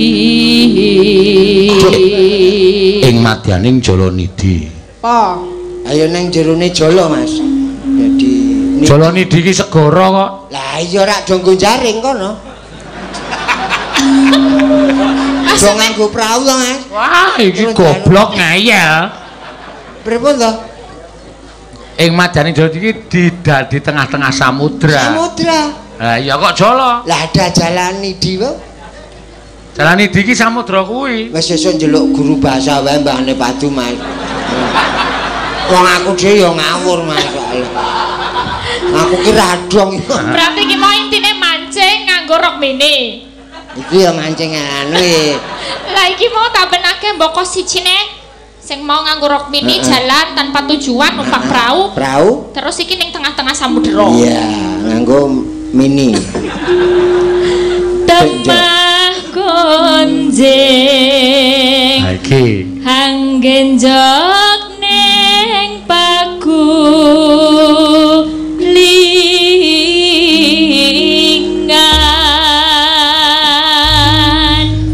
Speaker 3: Ing madyaning jala nidi.
Speaker 1: Apa?
Speaker 2: Ayo nang jerone jala, Mas. Jadi
Speaker 3: jala nidi iki segara kok.
Speaker 2: Lah iya rak do nggo jaring kono. Do nganggo prau to, Mas.
Speaker 3: Wah, iki goblok ngeyel.
Speaker 2: Pripun to?
Speaker 3: Ing madyaning jala iki di tengah-tengah samudra.
Speaker 2: Samudra.
Speaker 3: Lah iya kok jala.
Speaker 2: Lah ada jalan nidi kok.
Speaker 3: Jalan nidi iki samudra kuwi.
Speaker 2: Wis sesuk njeluk guru bahasa wae mbahne padu, Mas. Wong aku dhewe ya ngawur, Mas. Aku ki radong.
Speaker 4: Berarti iki mau intine mancing nganggo rok mini.
Speaker 2: Iki ya mancing anu e.
Speaker 4: Lah iki mau tak benake mboko sijine sing mau nganggo rok mini jalan tanpa tujuan numpak perahu.
Speaker 2: Perahu.
Speaker 4: Terus iki ning tengah-tengah samudera.
Speaker 2: Iya, nganggo mini.
Speaker 4: Temah gonjing.
Speaker 3: Ha iki.
Speaker 4: Hanggenjok ning pagu lingan.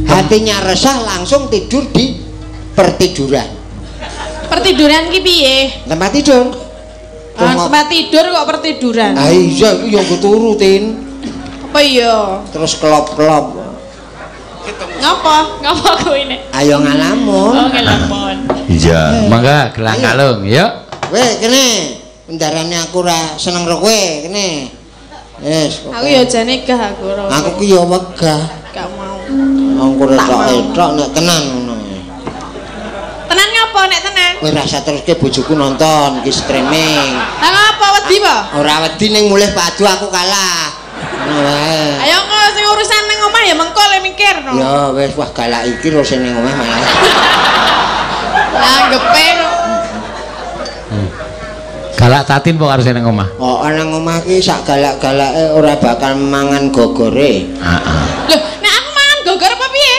Speaker 2: Hatinya resah langsung tidur di pertiduran.
Speaker 1: Pertiduran ki piye?
Speaker 2: Tempat tidur.
Speaker 1: Tempat tidur kok pertiduran?
Speaker 2: Ah iya, iku yo nggo turu, Tin.
Speaker 1: Apa iya?
Speaker 2: Terus kelop-kelop.
Speaker 1: Ngapa?
Speaker 4: Ngapa kuwi nek?
Speaker 2: Ayo ngalamun.
Speaker 4: Oh, ngalamun.
Speaker 3: Iya, mangga gelang kalung, yuk.
Speaker 2: Kowe kene. Bendarane aku ora seneng karo kowe, kene. Wis.
Speaker 1: Aku ya jane gah aku ora.
Speaker 2: Aku ki ya wegah.
Speaker 1: Gak mau.
Speaker 2: Wong kowe tok-etok nek tenan ngono.
Speaker 1: Tenan ngapa nek tenan?
Speaker 2: Kowe rasa teruske bojoku nonton iki streaming.
Speaker 1: Lah ngapa wedi po?
Speaker 2: Ora wedi ning mulih padu aku kalah. Ngono wae.
Speaker 1: Ayo kok sing urusan ning omah ya mengko le mikir no.
Speaker 2: Ya wis wah galak iki lho sing ning omah malah.
Speaker 1: Lah gepe.
Speaker 3: Galak Tatin apa karo sing nang omah?
Speaker 2: Oh, nang omah ki sak galak-galake ora bakal mangan gogore.
Speaker 3: Heeh.
Speaker 1: Lho, nek aku mangan gogor apa piye?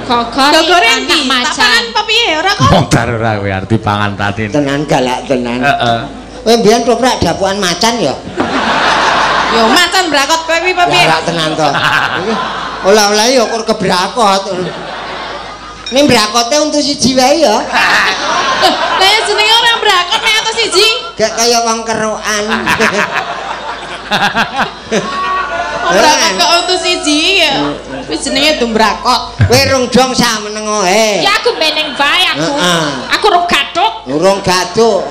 Speaker 4: Gogor
Speaker 1: Gogore
Speaker 4: anak
Speaker 1: endi? Tak
Speaker 4: macan.
Speaker 1: pangan apa piye? Ora kok.
Speaker 3: Modar ora kowe arep dipangan Tatin.
Speaker 2: Tenan galak tenan.
Speaker 3: Heeh.
Speaker 2: Kowe mbiyen toprak dapukan macan ya?
Speaker 1: Yo macan brakot kowe kuwi apa piye?
Speaker 2: Galak tenan to. Iki olah-olah ya kur kebrakot. Ning brakote untu siji wae ya.
Speaker 1: Loh, lah ya jenenge ora brakot nek atus siji.
Speaker 2: Gak kaya wong kerokan.
Speaker 1: Wong brakot kok untu siji ya. Kuwi jenenge dumbrakot.
Speaker 2: Kowe rung dong sak meneng ae.
Speaker 4: Ya aku meneng wae aku.
Speaker 2: Heeh.
Speaker 4: Aku rung gathuk.
Speaker 2: Urung gathuk.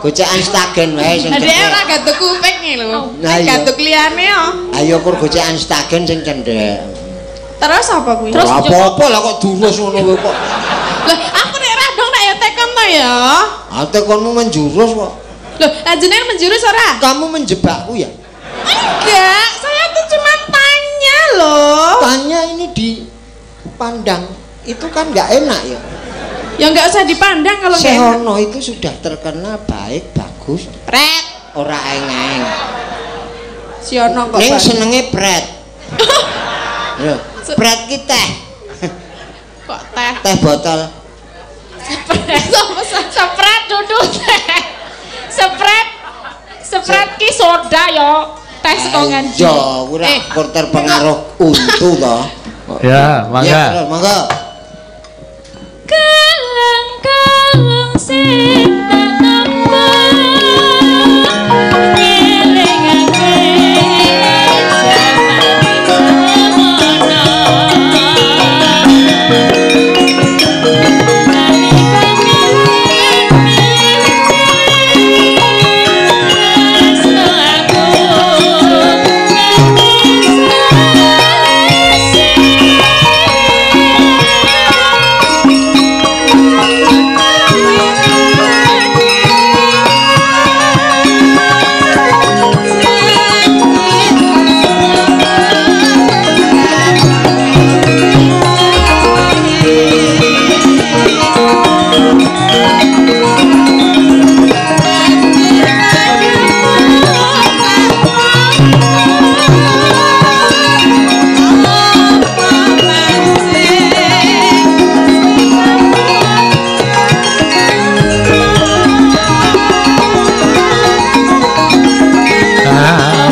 Speaker 2: Gocekan stagen wae sing
Speaker 1: Lah dhek
Speaker 2: cendhek.
Speaker 1: ora gathuk kuping iki lho.
Speaker 2: Lah iya.
Speaker 1: Gathuk liyane yo.
Speaker 2: Ayo kur gocekan stagen sing cendhek.
Speaker 1: Terus apa kuwi?
Speaker 4: Terus
Speaker 2: Ora apa-apa lah kok durus ngono kowe kok.
Speaker 1: Lah aku nek ra dong nek ya tekon to ya.
Speaker 2: Ah tekonmu menjurus kok.
Speaker 1: Loh, lah jenengan menjurus ora?
Speaker 2: Kamu menjebakku ya?
Speaker 1: Enggak, saya tuh cuma tanya loh.
Speaker 2: Tanya ini dipandang itu kan nggak enak ya.
Speaker 1: Ya enggak usah dipandang kalau enggak enak.
Speaker 2: Sehono itu sudah terkenal baik, bagus,
Speaker 1: Pret.
Speaker 2: ora eng-eng.
Speaker 1: Siono kok.
Speaker 2: Ning
Speaker 1: Pak.
Speaker 2: senenge pret. Lho, pret ki teh,
Speaker 1: Kok teh.
Speaker 2: teh botol.
Speaker 1: Sapa sa-
Speaker 4: Sepret duduk teh. Sepret. Sepret ki soda yo. Teh saka ngendi?
Speaker 2: Iya, ora kur terpengaruh untu to.
Speaker 3: Ya,
Speaker 2: Ya,
Speaker 3: mangga.
Speaker 2: terus, mangga.
Speaker 4: Kaleng-kaleng sing tak tambah ngelingake jaman semono. Nalika mimpi tresno aku nganti sasi.
Speaker 3: Ah.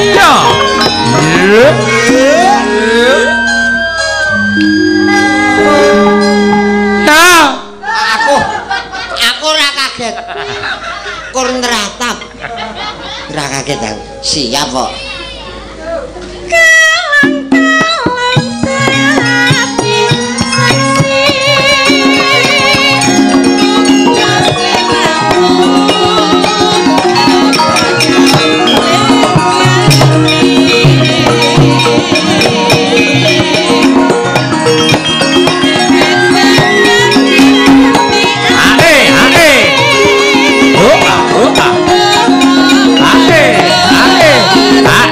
Speaker 3: Ya. Ya.
Speaker 2: Aku ora kaget. Kur nratap. Ora kaget aku. Siap kok.
Speaker 1: Kaleng-kaleng dadi saksi.
Speaker 3: Ae, ae. Oh, ah, oh, ah. Ae, ae. Ae.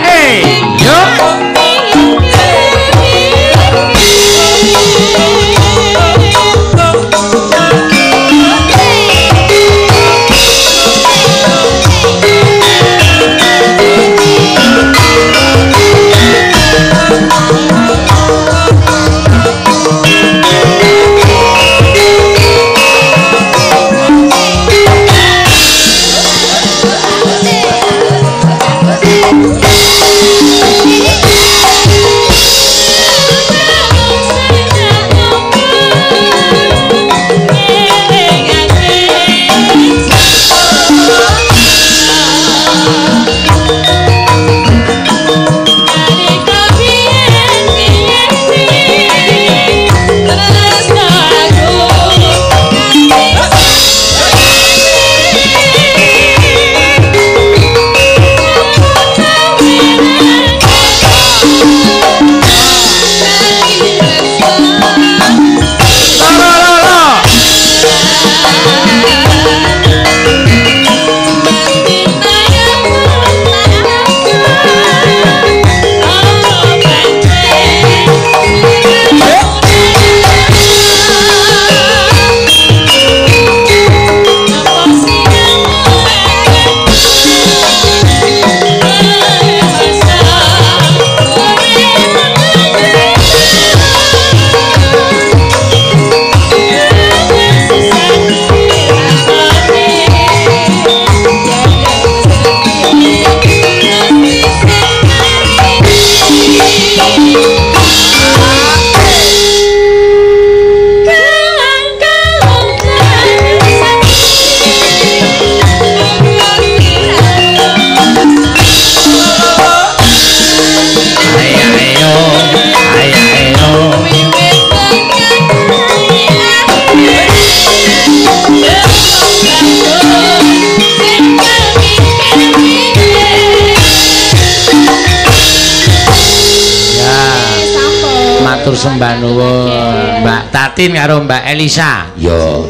Speaker 3: Matur sembah nuwun Mbak Tatin karo Mbak Elisa. Ya.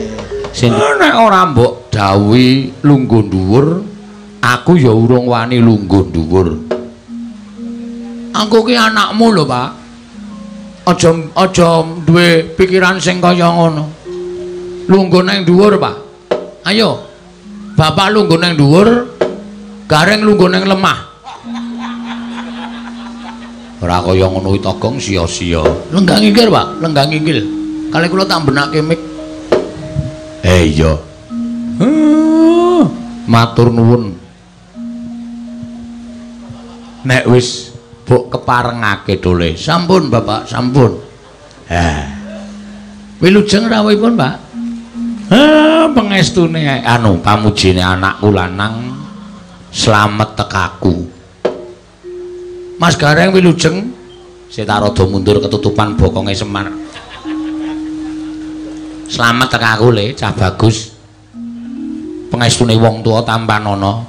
Speaker 3: Sing nek ora mbok dawuhi lungguh dhuwur, aku ya urung wani lungguh dhuwur. Aku ki anakmu lho, Pak. Aja aja duwe pikiran sing kaya ngono. Lungguh nang dhuwur, Pak. Ayo. Bapak lungguh nang dhuwur, Gareng lungguh nang lemah. Ora kaya ngono kuwi Togong sia-sia. Lenggah nginggil, Pak, lenggah nginggil. Kali kula tak benake mik. Iya. Matur nuwun. Nek wis mbok keparengake dole. Sampun, Bapak, sampun. Ha. Wilujeng rawuhipun, Pak. Pengestune anu pamujine anakku lanang slamet tekaku. Mas Gareng wilujeng sita rada mundur ketutupan bokonge Semar. Slamet tekaku le, cah bagus. Pengestune wong tuwa tampanana.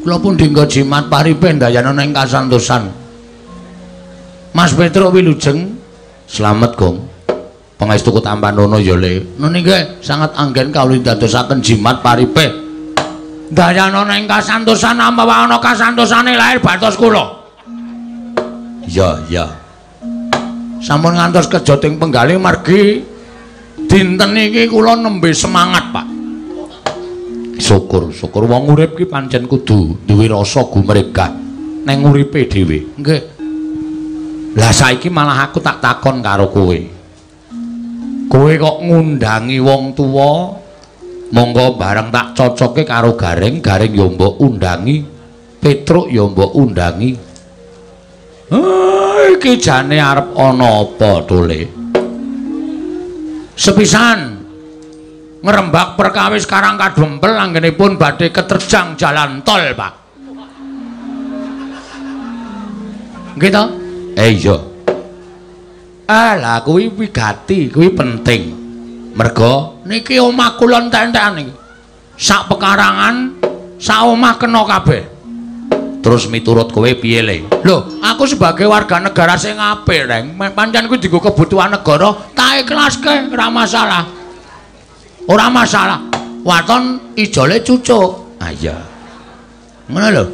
Speaker 3: Kula pun dinggo jimat paripe ndayana ing kasantosan. Mas Petruk wilujeng slamet, Gong. Pangestuku tampanana ya le. Niki sangat anggen kawula dadosaken jimat paripe. Ndayana ing kasantosan ampawa ana kasantosane lahir batos kula. Ya, ya. Sampun ngantos kejoting penggalih margi dinten iki kula nembe semangat, Pak. Syukur, syukur wong urip ki pancen kudu duwe rasa gumregah neng uripe dhewe. Nggih. Lah saiki malah aku tak takon karo kowe. Kowe kok ngundangi wong tuwa, monggo bareng tak cocoke karo Gareng, Gareng ya mbok undangi, Petruk ya mbok undangi. Iki jane arep ana apa tole? Sepisan ngrembak perkawis Karang Kadempel anggenipun badhe keterjang jalan tol, Pak. Nggih to? Iya. Lah kuwi wigati, kuwi penting. Merga niki omah kula entek-entekan niki. Sak pekarangan, sak omah kena kabeh. Terus miturut kowe piye le? Lho, aku sebagai warga negara sing apik, Reng. Pancen kuwi dienggo kebutuhan negara, tak ikhlaske, ora masalah. Ora masalah. Waton ijole cucuk. Ah iya. Ngono lho.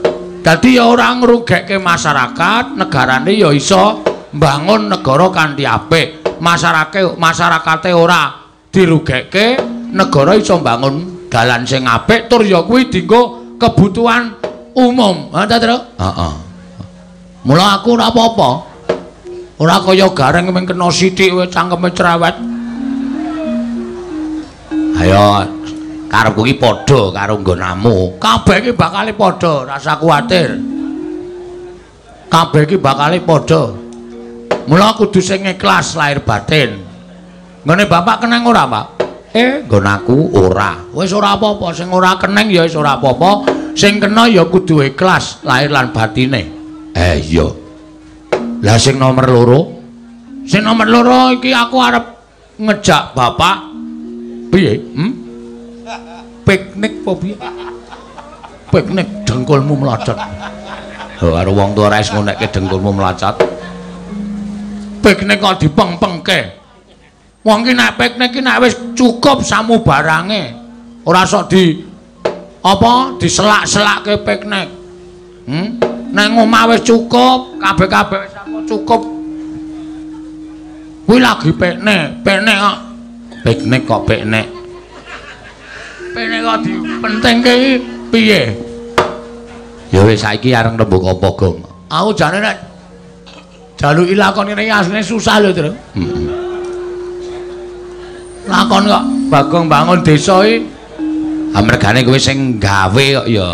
Speaker 3: Dadi ya ora ngrugekke masyarakat, negarane ya iso mbangun negara kanthi apik. Masyarakate ora dirugekke, negara iso mbangun dalan sing apik tur ya kuwi dienggo kebutuhan umum. Ha ta, Tru? Heeh. Mula aku ora apa-apa. Ora kaya Gareng mung kena sithik wae cangkeme cerewet. Ayo karepku iki padha karo nggonamu. Kabeh iki bakale padha, rasa kuwatir. Kabeh iki bakale padha. Mula kudu sing ikhlas lahir batin. Nggone bapak keneng ora, Pak? Nggon aku ora. Wis ora apa-apa, sing ora keneng ya wis ora apa-apa. Sing kena ya kudu ikhlas lahir lan batine. Iya. Lah sing nomor loro? Sing nomor loro iki aku arep ngejak bapak piye? Piknik apa piye? Piknik dengkulmu mlocot. Oh, karo wong tuwa ora wis ngonekke dengkulmu mlocot. Piknik kok dipeng-pengke. Wong ki nek piknik ki nek wis cukup samu barange. Ora sok di apa diselak-selakke piknik. Nang omah wis cukup, kabeh-kabeh wis cukup. Kuwi lagi piknik, piknik kok. Piknik kok piknik. Piknik kok dipentingke iki piye? Ya wis saiki areng rembug apa, Gong? Aku jane nek jaluki lakon ngene iki asline susah lho, Tru. Heeh. Lakon kok Bagong bangun desa iki. Ha mergane kowe sing gawe kok ya.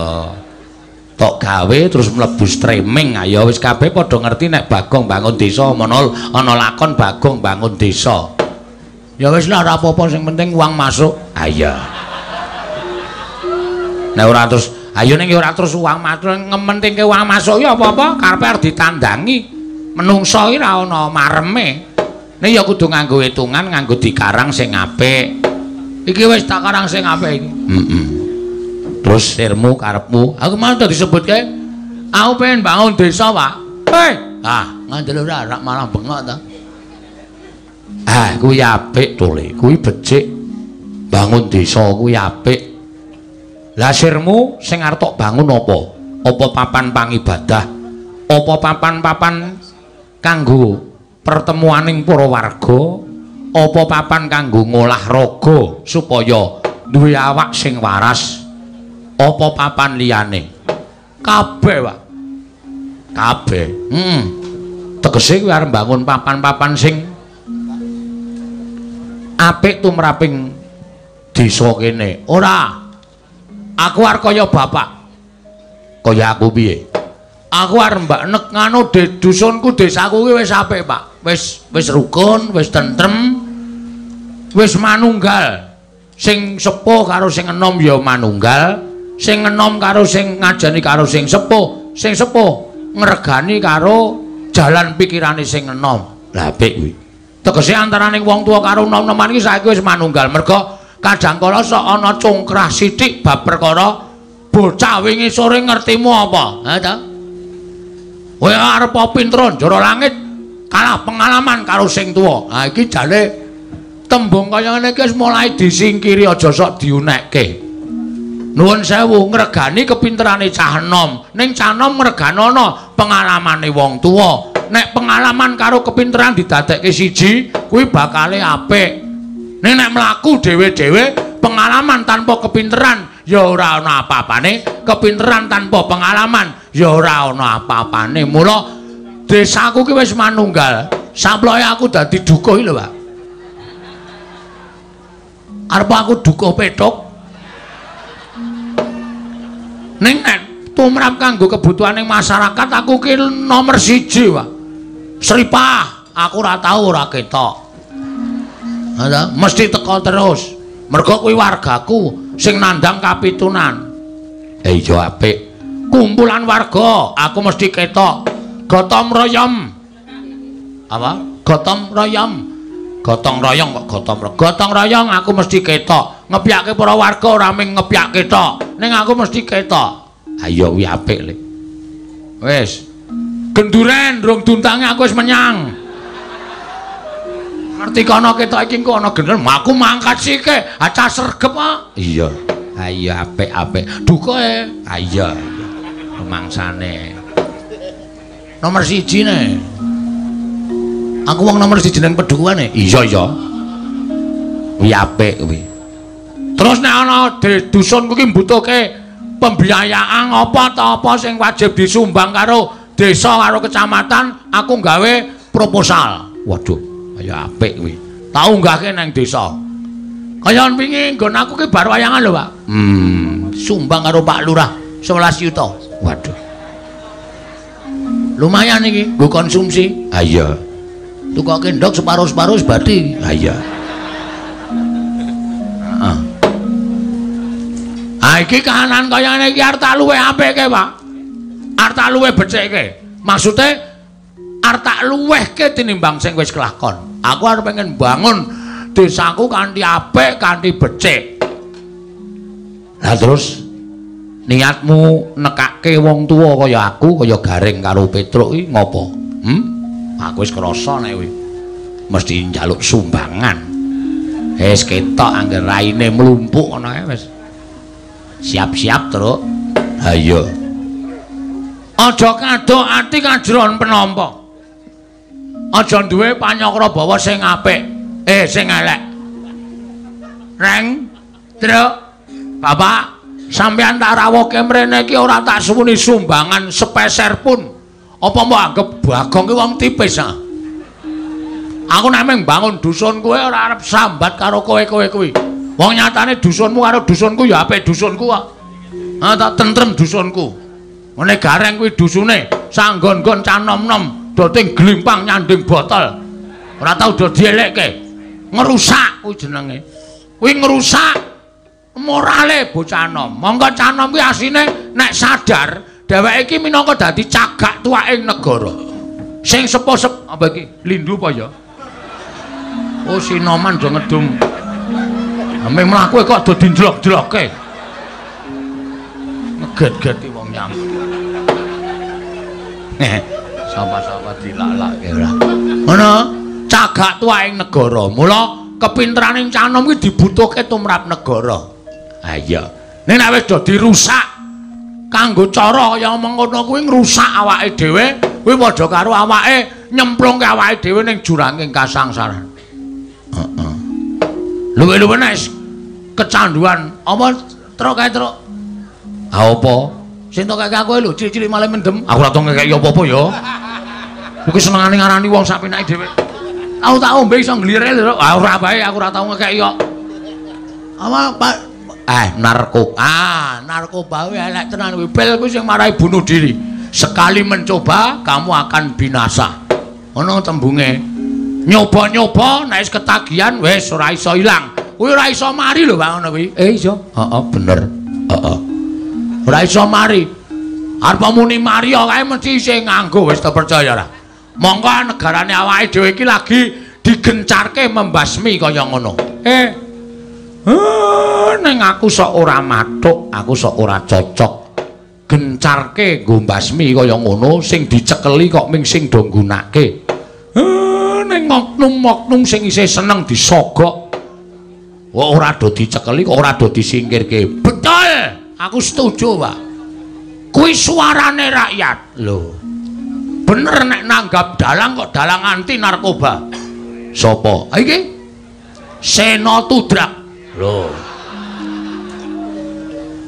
Speaker 3: Tok gawe terus mlebu streaming, ayo wis kabeh padha ngerti nek Bagong bangun desa ana lakon Bagong bangun desa. Ya wis lah ora apa-apa sing penting uang masuk. Ha iya. Nek ora terus ayo ning ora terus uang masuk, ngementingke uang masuk ya apa-apa karepe arep ditandangi. Menungso iki ora ana mareme. Nek ya kudu nganggo hitungan, nganggo dikarang sing apik. Iki wis tak karang sing apik iki. Heeh. Terus sirmu karepmu, aku mau disebutke. Aku pengen bangun desa, Pak. Hei, ah, ngandel ora rak malah bengok ta. Ah, kuwi apik to, Le. Kuwi becik. Bangun desa kuwi apik. Lah sirmu sing arep tok bangun apa? Apa papan pangibadah? Apa papan-papan kanggo pertemuaning para warga? Apa papan kanggo ngolah raga supaya duwe awak sing waras? Apa papan liyane? Kabeh, Pak. Kabeh. Heeh. Tegese kuwi arep mbangun papan-papan sing apik tumraping desa kene. Ora. Aku arep kaya bapak. Kaya aku piye? Aku arep mbak nek nganu de dusunku desaku kuwi wis apik, Pak. Wis wis rukun, wis tentrem, wis manunggal. Sing sepuh karo sing enom ya manunggal, sing enom karo sing ngajeni karo sing sepuh ngregani karo jalan pikirane sing enom. Lah apik kuwi. Tegese antaraning wong tuwa karo nom-noman iki saiki wis manunggal. Merga kadang kala sok ana congkrah sithik bab perkara bocah wingi sore ngertimu apa? Ha ta? Kowe arep pinter njara langit kalah pengalaman karo sing tuwa. Ha iki jane tembung kaya ngene iki wis mulai disingkiri, aja sok diunekke. Nuwun sewu, ngregani kepinterane cah enom. Ning cah enom ngreganono pengalamane wong tuwa. Nek pengalaman karo kepinteran didadekke siji, kuwi bakale apik. Ning nek mlaku dhewe-dhewe, pengalaman tanpa kepinteran ya ora ana apa-apane, kepinteran tanpa pengalaman ya ora ana apa-apane. Mula desaku ki wis manunggal. Samploke aku dadi dukuh iki lho, Pak. Arep aku dukuh pethuk. Ning nek tumrap kanggo kebutuhaning masyarakat aku ki nomor 1, Pak. Sripah aku ora tau ora ketok. Ha mesti teko terus. Mergo kuwi wargaku sing nandang kapitunan. Iya apik. Kumpulan warga aku mesti ketok. Gotong royom. Apa? Gotong royom. Gotong royong kok gotong royong. Gotong royong aku mesti ketok. Ngepyake para warga ora mung ngepyake tok. Ning aku mesti ketok. Ayo kuwi apik, Le. Wis. Genduren rong duntange aku wis menyang. Ngerti kono ketok iki engko ana genderen, aku mangkat sike, acah sregep kok. Iya. Ha iya apik-apik. Dukuhe. Ha iya. Rumangsane. Nomor 1 ne. Aku wong nomor 1 nang pedukuhane. Iya iya. Kuwi apik kuwi. Terus nek ana dusunku ki mbutuhke pembiayaan apa ta apa sing wajib disumbang karo desa karo kecamatan, aku gawe proposal. Waduh, kaya apik kuwi. Tak unggahke nang desa. Kaya wingi nggon aku ki bar wayangan lho, Pak. Sumbang karo Pak Lurah 11 yuta. Waduh. Lumayan iki nggo konsumsi. Ha iya. Tukoke ndok separo-separo wis bathi. Ha iya. Heeh. Ha iki kahanan kaya ngene iki arep tak luwih apike, Pak. Arep tak luwih becikke. Maksude arep tak luwihke tinimbang sing wis kelakon. Aku arep pengen bangun desaku kanthi apik, kanthi becik. Lah terus niatmu nekake wong tuwa kaya aku, kaya Gareng karo Petruk iki ngopo? Aku wis krasa nek kuwi mesti njaluk sumbangan. Wis ketok angger raine mlumpuk ngono ae wis. Siap-siap, Truk. Ha iya. Aja kadok ati kajron penampa. Aja duwe panyakra bawa sing apik, sing elek. Reng, Truk, Bapak, sampeyan tak rawuhke mrene iki ora tak suwuni sumbangan sepeser pun. Apa mbok anggep Bagong ki wong tipis, ha? Aku nek mung bangun dusun kowe ora arep sambat karo kowe-kowe kuwi. Wong nyatane dusunmu karo dusunku ya apik dusunku kok. Ha tak tentrem dusunku. Ngene Gareng kuwi dusune sanggon-gon cah nom-nom do ting glimpang nyanding botol. Ora tau do dielekke. Ngerusak kuwi jenenge. Kuwi ngerusak morale bocah nom. Monggo cah nom kuwi asine nek sadar dheweke iki minangka dadi cagak tuwaking negara. Sing sepuh-sepuh apa iki? Lindu apa ya? Oh sinoman do ngedum. Ame mlaku kok do dindlok-dlokke. Ngeget-geti wong nyambut. Sapa-sapa dilalake ora. Ngono. Cagak tuwa ing negara. Mula kepinteraning cah nom kuwi dibutuhke tumrap negara. Ha iya. Ning nek wis do dirusak kanggo cara kaya mengkono kuwi ngrusak awake dhewe, kuwi padha karo awake nyemplungke awake dhewe ning juranging kasangsaran. Heeh. Luwih-luwih nek kecanduan apa truk kae truk. Ha apa? Sing tok kaya aku lho cilik-cilik malah mendem. Aku ora tau ngekeki apa-apa ya. Kuwi senengane ngarani wong sak penake dhewe. Aku tak ombe iso nglire lho. Ah ora bae aku ora tau ngekeki kok. Apa Pak? Narkoba. Ah, narkoba kuwi elek tenan kuwi. Pil kuwi sing marai bunuh diri. Sekali mencoba kamu akan binasa. Ono tembunge. Nyoba-nyoba nek wis ketagihan wis ora iso ilang. Kuwi ora iso mari lho Pak ngono kuwi. Iso. Heeh, bener. Heeh. Ora iso mari. Arep muni mari kae mesti isih nganggo wis terpercaya ora. Mongko negarane awake dhewe iki lagi digencarke membasmi kaya ngono. Ning aku sok ora mathuk, aku sok ora cocok. Gencarke nggo mbasmi kaya ngono sing dicekeli kok ming sing do nggunake. Ning oknum-oknum sing isih seneng disogok. Kok ora do dicekeli kok ora do disingkirke. Betul, aku setuju, Pak. Kuwi suarane rakyat. Lho. Bener nek nanggap dalang kok dalang anti narkoba. Sopo? Iki Sena Tudrak. Lho.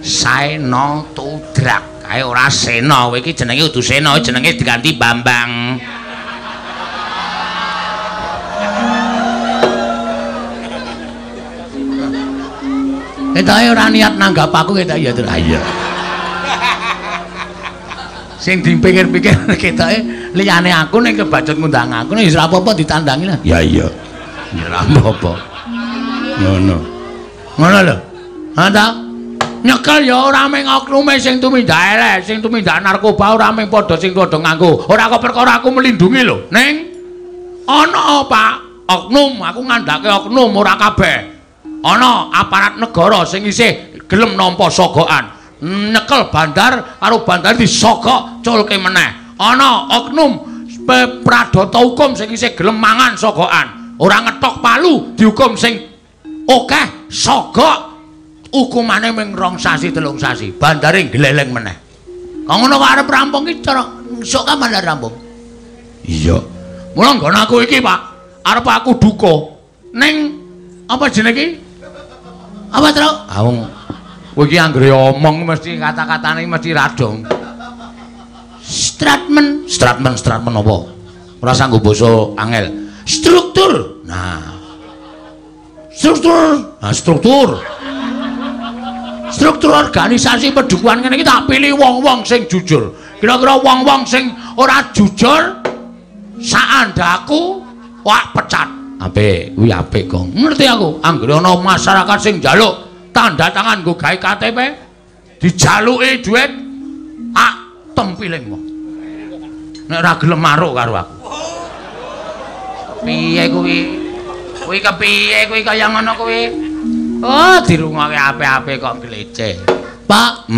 Speaker 3: Sena Tudrak. Kae ora Sena, kowe iki jenenge kudu Sena, jenenge diganti Bambang. Ketoke ora niat nanggap aku ketok ya, Tru. Ha iya. Sing dipikir-pikir ketoke liyane aku ning kebacut ngundang aku ning ora apa-apa ditandangi lah. Ya iya. Ya ora apa-apa. Ngono. Ngono lho. Ha ta? Nyekel ya ora mung oknume sing tumindak elek, sing tumindak narkoba ora mung padha sing padha nganggo. Ora kok perkara aku melindungi lho. Ning ana Pak, oknum, aku ngandhake oknum ora kabeh. Ana aparat negara sing isih gelem nampa sogokan. Nyekel bandar karo bandar disogok culke meneh. Ana oknum pradata hukum sing isih gelem mangan sogokan. Ora ngetok palu dihukum sing akeh sogok hukumane mung 2 sasi 3 sasi. Bandare gleleng meneh. Kok ngono kok arep rampung iki cara sok kapan arep rampung? Iya. Mula nggon aku iki, Pak, arep aku duka ning apa jenenge iki? Apa, Truk? Ah wong kowe iki anggere omong mesti kata-katane mesti radong. Stratmen, stratmen, stratmen apa? Ora sanggo basa angel. Struktur. Nah. Struktur. Nah, struktur. Struktur organisasi pedukuhan ngene iki tak pilih wong-wong sing jujur. Kira-kira wong-wong sing ora jujur saandaku wah pecat. Apik, kuwi apik, Gong. Ngerti aku. Anggere ana masyarakat sing njaluk tanda tangan nggo gawe KTP, dijaluki dhuwit, ak tempiling wong. Nek ora gelem maruk karo aku. Piye kuwi? Kuwi kepiye kuwi kaya ngono kuwi? Oh, dirungokke apik-apik kok gleceh. Pak,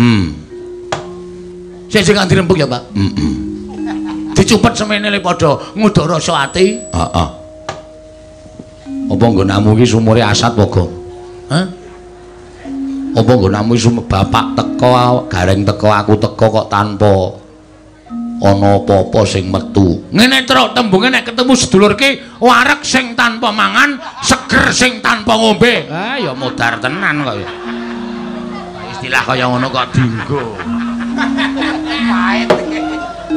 Speaker 3: Sing sing dirembug ya, Pak. Heeh. Dicupet semene le padha ngudara rasa ati. Heeh. Apa nggonamu iki sumure asat apa, Gong? Hah? Apa nggonamu iki bapak teko, gareng teko, aku teko kok tanpa ana apa-apa sing metu. Ngene truk tembunge nek ketemu sedulur ki wareg sing tanpa mangan, seger sing tanpa ngombe. Ah ya modar tenan kok. Istilah kaya ngono kok dinggo.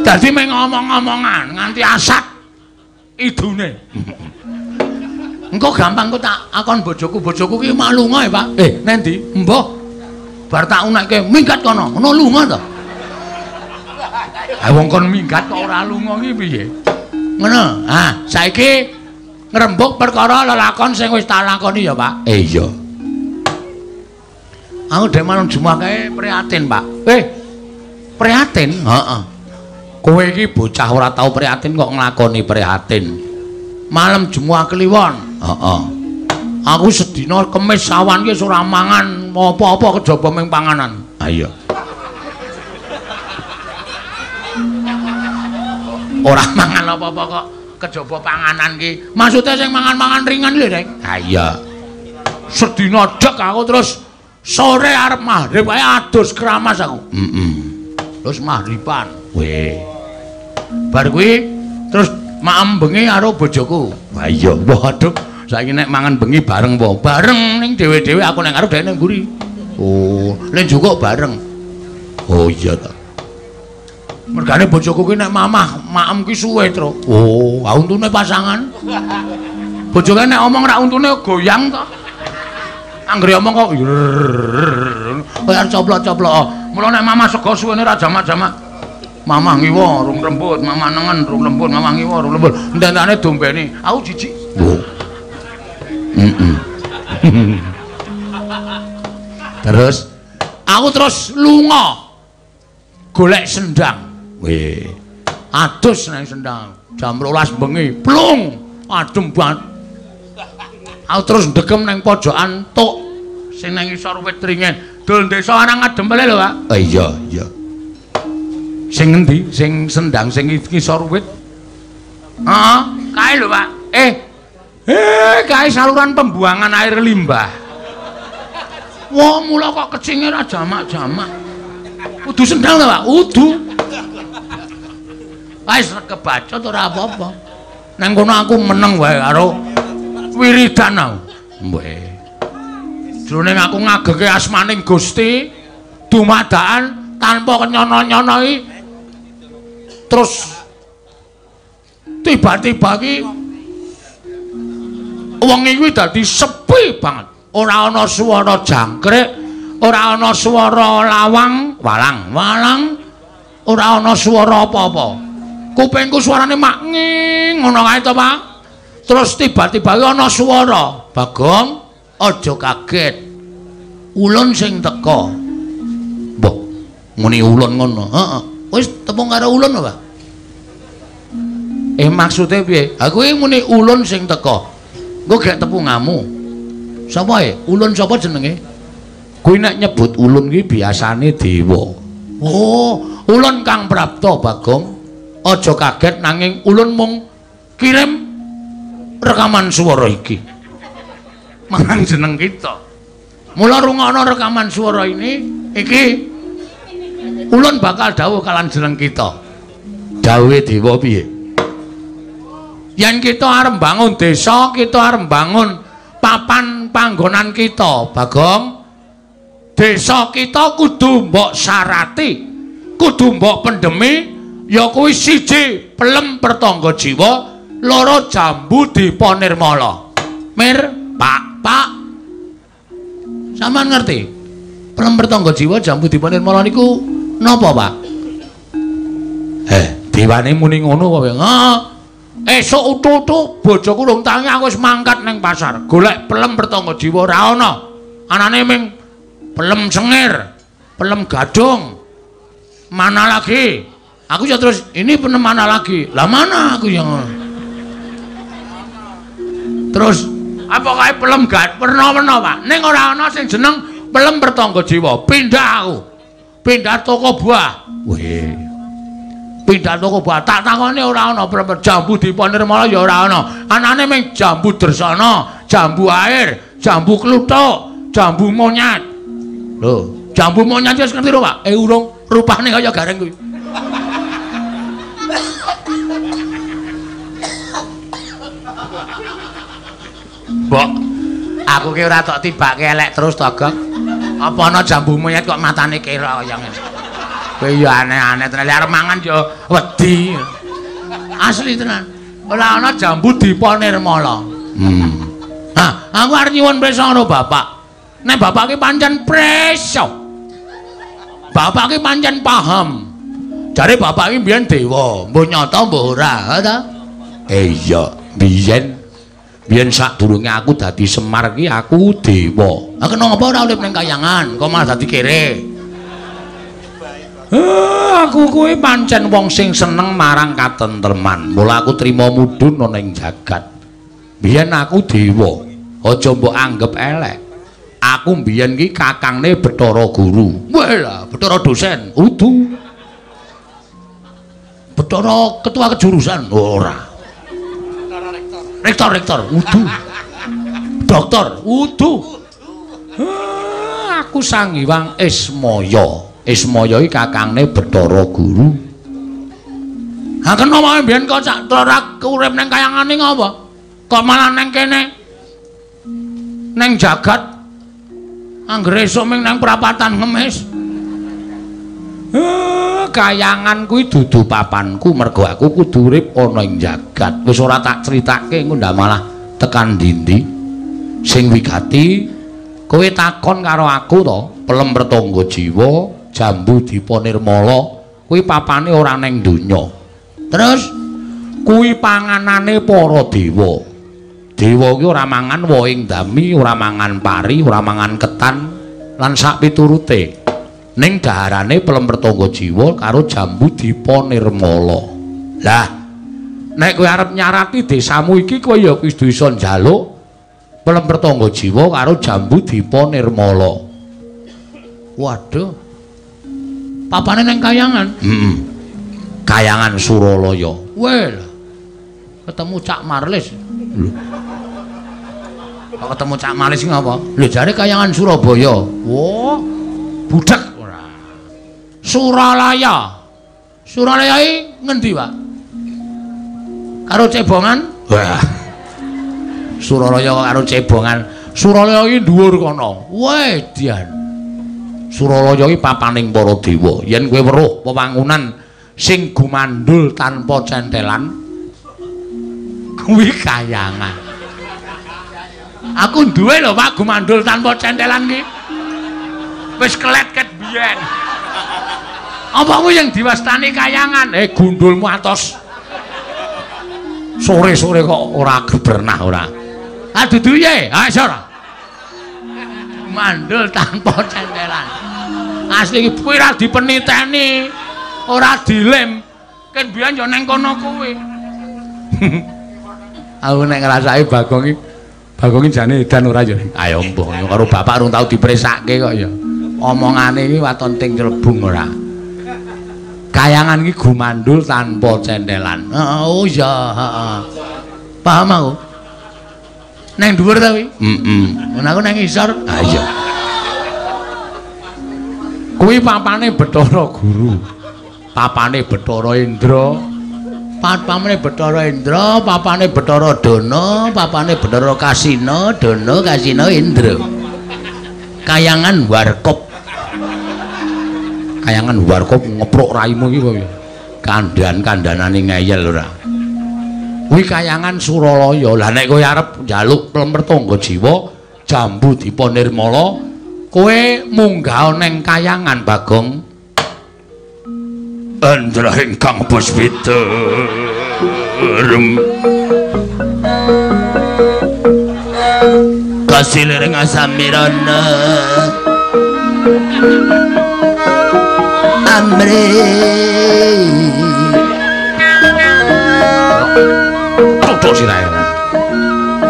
Speaker 3: Dadi mung ngomong-ngomongan nganti asat idune. Engko gampang kok tak akon bojoku, bojoku ki malunga ya, Pak. Neng ndi? Mbah. Bar tak unekke minggat kono. Ngono lunga to. Ha wong kon minggat kok ora lunga ki piye? Ngono. Ah, saiki ngrembug perkara lelakon sing wis tak lakoni ya, Pak. Iya. Aku dhewe malam Jumat kae prihatin, Pak. Prihatin? Heeh. Kowe iki bocah ora tau prihatin kok nglakoni prihatin. Malam Jumat Kliwon. Heeh. Aku sedina Kemis awan ki ora mangan apa-apa kejaba ming panganan. Ha iya. Ora mangan apa-apa kok. Kejaba panganan ki. Maksude sing mangan-mangan ringan lho, Reng. Ha iya. Sedina dek aku terus sore arep maghrib ae adus keramas aku. Heeh. Terus maghriban. Weh. Bar kuwi terus maem bengi karo bojoku. Wah iya, waduh. Saiki nek mangan bengi bareng apa? Bareng ning dhewe-dhewe, aku ning ngarep dhek ning mburi. Oh, nek njukuk bareng. Oh iya ta. Mergane bojoku ki nek mamah maem ki suwe, Tru. Oh, ha untune pasangan. Bojoke nek omong rak untune goyang to. Anggere omong kok kaya coplok-coplok. Mula nek mamah sego suwene ra jamak-jamak. Mamah ngiwa rung lembut, mamah nengen rung lembut, mamah ngiwa rung lembut. Ndandane dombene. Aku jijik. Oh. Terus aku terus lunga golek sendang. Weh. Adus nang sendang jam 12 bengi. Plung, adem banget. Aku terus ndekem nang pojokan tuk sing nang isor wit ringin. Dol desa arang adem lho, Pak. Oh iya, iya. Sing ngendi? Sing sendang sing ngisor wit. Heeh, kae lho, Pak. Kae saluran pembuangan air limbah. Wah, mula kok kecinge ra jamak-jamak. Kudu sendang ta, Pak? Kudu. Wis kebacut ora apa-apa. Nang kono aku meneng wae karo wiridan aku. Weh. Jroning aku ngageke asmaning Gusti dumadakan tanpa kenyono-nyono iki terus tiba-tiba iki wengi kuwi dadi sepi banget. Ora ana swara jangkrik, ora ana swara lawang, walang-walang, ora ana swara apa-apa. Kupingku suarane mak nging ngono kae to, Pak. Terus tiba-tiba ana swara, "Bagong, aja kaget. Ulun sing teka." Mbah, muni ulun ngono. Heeh. Wis tepung karo ulun apa, Pak? Maksude piye? Ha kuwi muni ulun sing teka. Engko gek tepungamu. Sapa e? Ulun sapa jenenge? Kuwi nek nyebut ulun kuwi biasane dewa. Oh, ulun Kang Prapta, Bagong. Aja kaget nanging ulun mung kirim rekaman swara iki marang jeneng kita. Mula rungokno rekaman swara ini iki ulun bakal dawuh kalan jeneng kita. Dawuhe dewa piye? Yen kita arep bangun desa, kita arep bangun papan panggonan kita, Bagong. Desa kita kudu mbok syarati, kudu mbok pendemi, ya kuwi siji pelem pertangga jiwa, loro jambu dipa nirmala. Mir, Pak, Pak. Sampeyan ngerti? Pelem pertangga jiwa jambu dipa nirmala niku napa, Pak? Dewane muni ngono apa piye? Heeh. Esuk utu-utu bojoku rung tangi aku wis mangkat ning pasar, golek pelem pertangga jiwa ora ana. Anane ming pelem sengir, pelem gadung. Mana lagi? Aku ya terus ini pelem mana lagi? Lah mana aku yang terus apa kae pelem gad werna-werna, Pak. Ning ora ana sing jeneng pelem pertangga jiwa. Pindah aku. Pindah toko buah. Weh. Pindah toko buah. Tak takone ora ana pelem jambu dipa nirmala ya ora ana. Anane ming jambu dresana, jambu air, jambu kluthuk, jambu monyet. Lho, jambu monyet wis ngerti lho, Pak? Urung, rupane kaya gareng kuwi. Mbok, aku ki ora tok tibake elek terus to, Gong. Apa ana jambu monyet kok matane kira kaya ngene. Kowe ya aneh-aneh tenan, arep mangan ya wedi. Asli tenan. Ora ana jambu dipa nirmala. Hah, aku arep nyuwun prisa karo bapak. Nek bapak ki pancen prisa. Bapak ki pancen paham. Jare bapak ki mbiyen dewa, mbuh nyata mbuh ora, ha ta? Iya, biyen biyen sadurunge aku dadi Semar ki aku dewa. Ha kenapa ora urip ning kayangan, kok malah dadi kere? Aku kuwi pancen wong sing seneng marang katentreman. Mula aku trima mudhun ana ing jagat. Biyen aku dewa, aja mbok anggep elek. Aku mbiyen ki kakangne Bathara Guru. Wah lah, Bathara dosen, udu. Bathara ketua kejurusan, ora. Rektor, rektor, udu. Doktor, udu. Aku Sang Hyang Ismaya. Ismaya iki kakangne Bathara Guru. Ha kena wae mbiyen kok cak ora urip nang kayangane ngopo? Kok malah nang kene? Nang jagat anggere esuk ming nang prapatan ngemis. Kayangan kuwi dudu papanku mergo aku kudu urip ana ing jagat. Wis ora tak critake engko ndak malah tekan ndi-ndi. Sing wigati kowe takon karo aku to, pelem pertangga jiwa, jambu dipa nirmala, kuwi papane ora neng donya. Terus kuwi panganane para dewa. Dewa kuwi ora mangan wohing dami, ora mangan pari, ora mangan ketan lan sak piturute. Ning daharane pelem pertangga jiwa karo jambu dipa nirmala. Lah, nek kowe arep nyarati desamu iki kowe ya kudu iso njaluk pelem pertangga jiwa karo jambu dipa nirmala. Waduh. Papane nang kayangan. Heeh. Kayangan Suralaya. Weh. Ketemu Cak Marlis. Lho. Kok ketemu Cak Marlis ngapa? Lho jare kayangan Surabaya. Wah. Budek ora. Suralaya. Suralaya iki ngendi, Pak? Karo cebongan? Wah. Suralaya kok karo cebongan. Suralaya iki dhuwur kono. Weh, dian. Suralaya iki papaning para dewa. Yen kowe weruh wewangunan sing gumandul tanpa centelan, kuwi kayangan. Aku duwe lho, Pak, gumandul tanpa centelan ki. Wis kelet ket biyen. Apa kuwi yang diwastani kayangan? Gundulmu atos. Sore-sore kok ora gebernah ora. Ah dudu ye, ha iso ora. Mandul tanpa centelan. Asli iki kuwi ora dipeniteni, ora dilem. Ken biyen yo nang kono kuwi. Aku nek ngrasake Bagong iki, Bagong iki jane edan ora yo. Ayo mbuh karo bapak urung tau dipresake kok ya. Omongane iki waton ting celebung ora. Kayangan iki gumandul tanpa centelan. Heeh, oh iya, heeh. Paham aku? Neng dhuwur ta kuwi? Heeh. Ngono aku nang ngisor. Ha iya. Kuwi papane Bathara Guru. Papane Bathara Indra. Papane Bathara Indra, papane Bathara Dana, papane Bathara Kasina, Dana Kasina Indra. Kayangan Warkop. Kayangan Warkop ngeprok raimu iki kowe. Kandhan-kandhanane ngeyel ora. Kuwi kayangan Suralaya. Lah nek kowe arep njaluk pelem pertangga jiwa, jambu dipa nirmala, kowe munggah neng kayangan Bagong.
Speaker 6: Andra ingkang puspita kasiliring asamirana amri
Speaker 3: tutuk sirahe.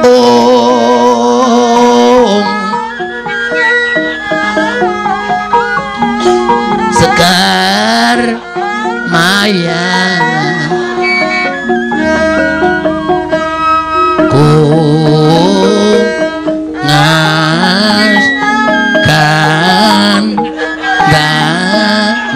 Speaker 6: Om Sekar Maya ku ngas kan danyorun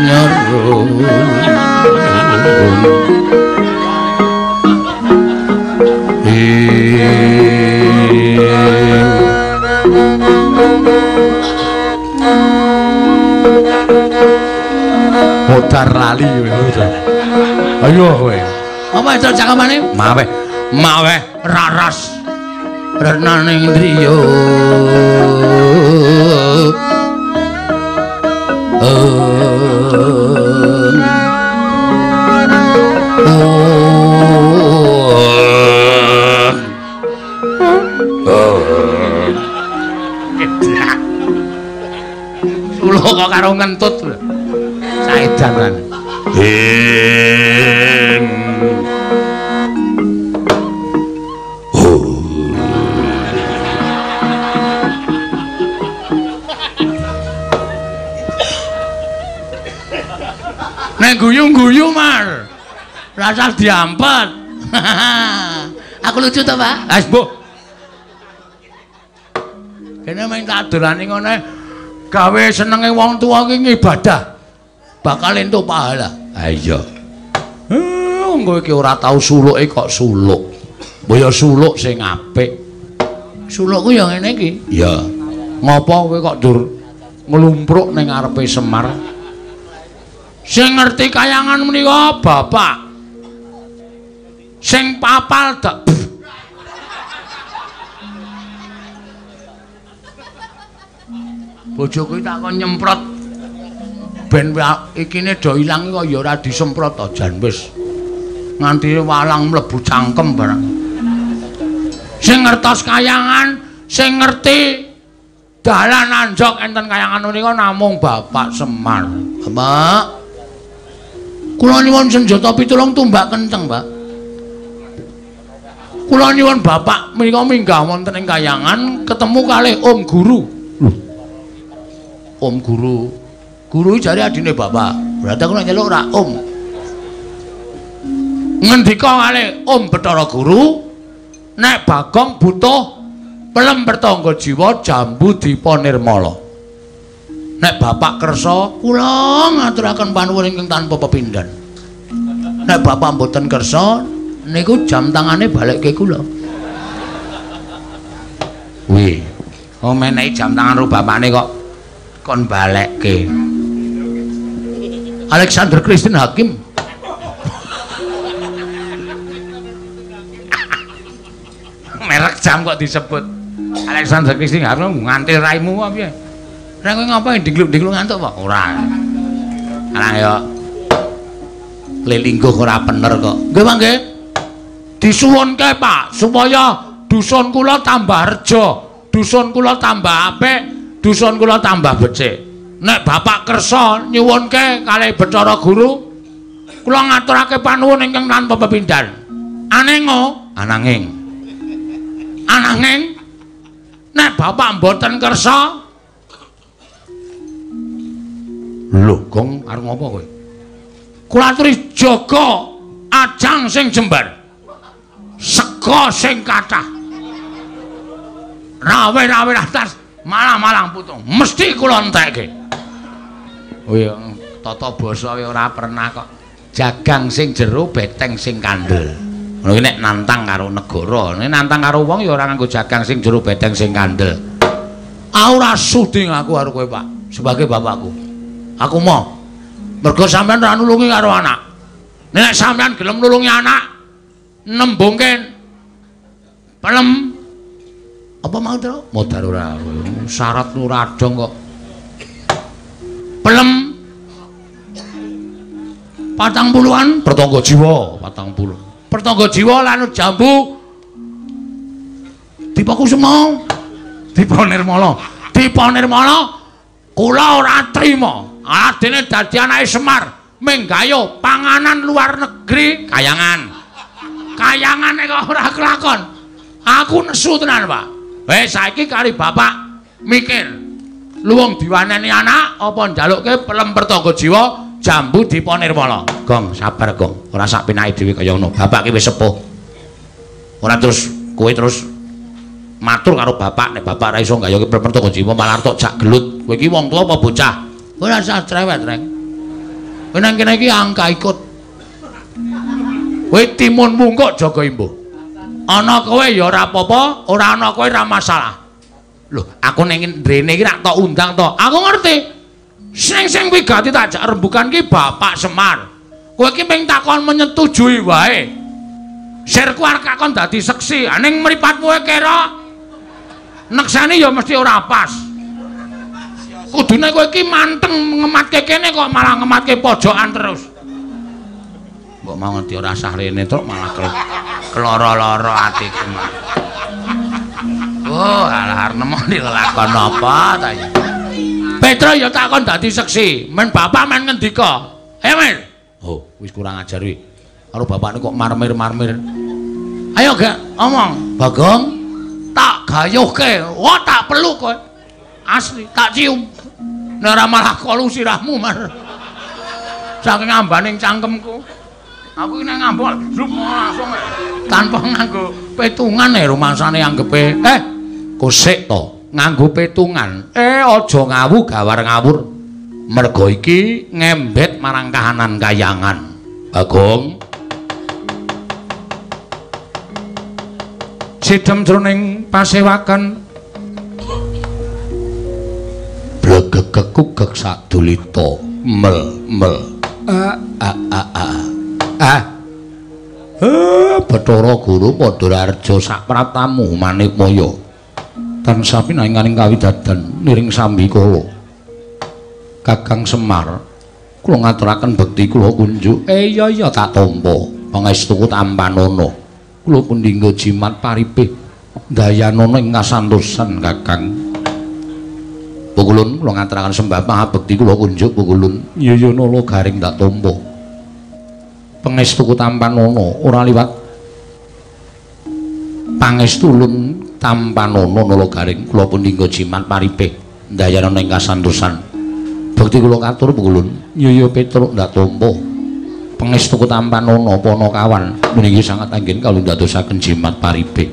Speaker 3: Modar lali kowe. Ayo kowe. Apa itu cakepane? Mawe. Mawe raras.
Speaker 6: Renaning driya.
Speaker 3: Sulo kok karo ngentut lho. Saedan kan.
Speaker 6: Ing
Speaker 3: Nek guyu-guyu, Mar. Rasah diampet.
Speaker 6: Aku lucu to, Pak?
Speaker 3: Wis, mbuh. Kene mung tak dolani ngono gawe senenge wong tuwa ki ngibadah. Bakal entuk pahala. Ha iya. Kowe iki ora tau suluke kok suluk. Mbok ya suluk sing apik. Sulukku ya ngene iki. Iya. Ngopo kowe kok dur nglumpruk ning ngarepe Semar? Sing ngerti kayangan menika bapak. Sing papal dak. Bojoku tak kon nyemprot ben ikine do ilang kok ya ora disemprot to jan wis. Nganti walang mlebu cangkem barang. Sing ngertos kayangan, sing ngerti dalan anjok enten kayangan menika namung Bapak Semar.
Speaker 6: Bapak, kula nyuwun senjata pitulung tumbak kenceng, Pak.
Speaker 3: Kula nyuwun Bapak menika minggah wonten ing kayangan ketemu kalih Om Guru. Lho. Om Guru. Guru jare adine Bapak. Berarti aku nek nyeluk ora Om. Ngendika kalih Om Bathara Guru, nek Bagong butuh pelem pertangga jiwa jambu dipa nirmala. Nek Bapak kersa, kula ngaturaken panuwun ingkang tanpa pepindhan. Nek Bapak mboten kersa, niku jam tangane balekke kula. Wih, oh menehi jam tangan ro bapakne kok kon balekke.
Speaker 6: Alexander Christine Hakim.
Speaker 3: Merek jam kok disebut Alexander Christine Hakim nganti raimu apa piye? Ra kowe ngapain dingluk-dingluk ngantuk apa? Ora. Alah ya. Lelingguh ora bener kok.
Speaker 6: Nggih, Pak nggih.
Speaker 3: Disuwunke, Pak, supaya dusun kula tambah reja, dusun kula tambah apik, dusun kula tambah becik. Nek Bapak kersa nyuwunke kalih Bathara Guru, kula ngaturake panuwun ingkang tanpa pepindhan. Anengo, ananging. Ananging nek Bapak mboten kersa, lho, Gong arep ngopo kowe? Kula aturi jaga ajang sing jembar. Sega sing kathah. Rawe-rawe atas malang-malang putung. Mesti kula entekke. Oh iya, tata basa ora pernah kok. Jagang sing jero, beteng sing kandel. Ngono iki nek nantang karo negara, nek nantang karo wong ya ora nganggo jagang sing jero, beteng sing kandel.
Speaker 6: Aku ora sudi ngaku karo kowe, Pak, sebagai bapakku. Aku mau. Mergo sampean ora nulungi karo anak. Nek sampean gelem nulungi anak, nembungke pelem apa mau to? Modar ora.
Speaker 3: Syarat ora dong kok. Pelem 40-an pertangga jiwa, 40. Pertangga jiwa lan jambu
Speaker 6: Dipa Kusuma,
Speaker 3: Dipa Nirmala. Dipa Nirmala kula ora trima. Adene dadi anake Semar, menggayo panganan luar negeri kayangan. Kayangane kok ora kelakon. Aku nesu tenan, Pak. Wis saiki kari bapak mikir. Luwung diwaneni anak apa njalukke pelem pertangga jiwa jambu Dipa Nirmala. Gong, sabar, Gong. Ora sak penake dhewe kaya ngono. Bapak ki wis sepuh. Ora terus kowe terus matur karo bapak nek bapak ora iso nggayoke pelem pertangga jiwa malah tok jak gelut. Kowe iki wong tuwa apa bocah?
Speaker 6: Ora usah cerewet, Reng. Kowe nang kene iki angka ikut.
Speaker 3: Kowe timun mungkuk jaga imbuh. Ana kowe ya ora apa-apa, ora ana kowe ora masalah. Lho, aku ning ndrene iki rak tok undang to. Aku ngerti. Sing wigati tak jak rembukan ki Bapak Semar. Kowe iki mung takon menyetujui wae. Sirku arep kakon dadi seksi, ning mripatmu kira nekseni ya mesti ora pas. Kudune kowe iki manteng ngematke kene kok malah ngematke pojokan terus. Mbok mau ngerti ora sah rene truk malah keloro-loro atiku. Oh, alah arep nemoni lelakon apa ta ya. Petro ya takon dadi seksi, men bapak men ngendika. Ayo men. Oh, wis kurang ajar kuwi. Karo bapakne kok marmir-marmir. Ayo gak omong, Bagong, tak gayuhke. Wah, tak peluk kowe. Asli, tak cium. Nek ora malah kolu sirahmu, Mar. Saking ambaning cangkemku.
Speaker 6: Aku iki nek ngambung blup langsung tanpa nganggo petungan rumangsane anggepe. Kosek to nganggo petungan. Aja ngawu gawar ngawur. Merga iki ngembet marang kahanan kayangan. Bagong. Sidem jroning pasewakan blegegekugek sadulita mel mel a a a a a. Bathara Guru Padhararja sapratamu Manikmaya tansah pinanganing kawidadan niring sambikala. Kakang Semar kula ngaturaken bekti kula kunjuk. Iya iya tak tampa pangestuku tampanana. Kula pundhingga jimat paripih dayanana ing kasantosan Kakang. Pukulun kula ngaturaken sembah pangabekti kula kunjuk pukulun. Iya iya nala garing tak tampa. Pangestuku tampanana ora liwat pangestu ulun tampanana nala garing kula pundhingga jimat paripih dayanana ing kasantosan. Bekti kula katur pukulun. Iya iya Petruk ndak tampa. Pangestuku tampanana Panakawan meniki sangat anggen kawula ndadosaken jimat paripih.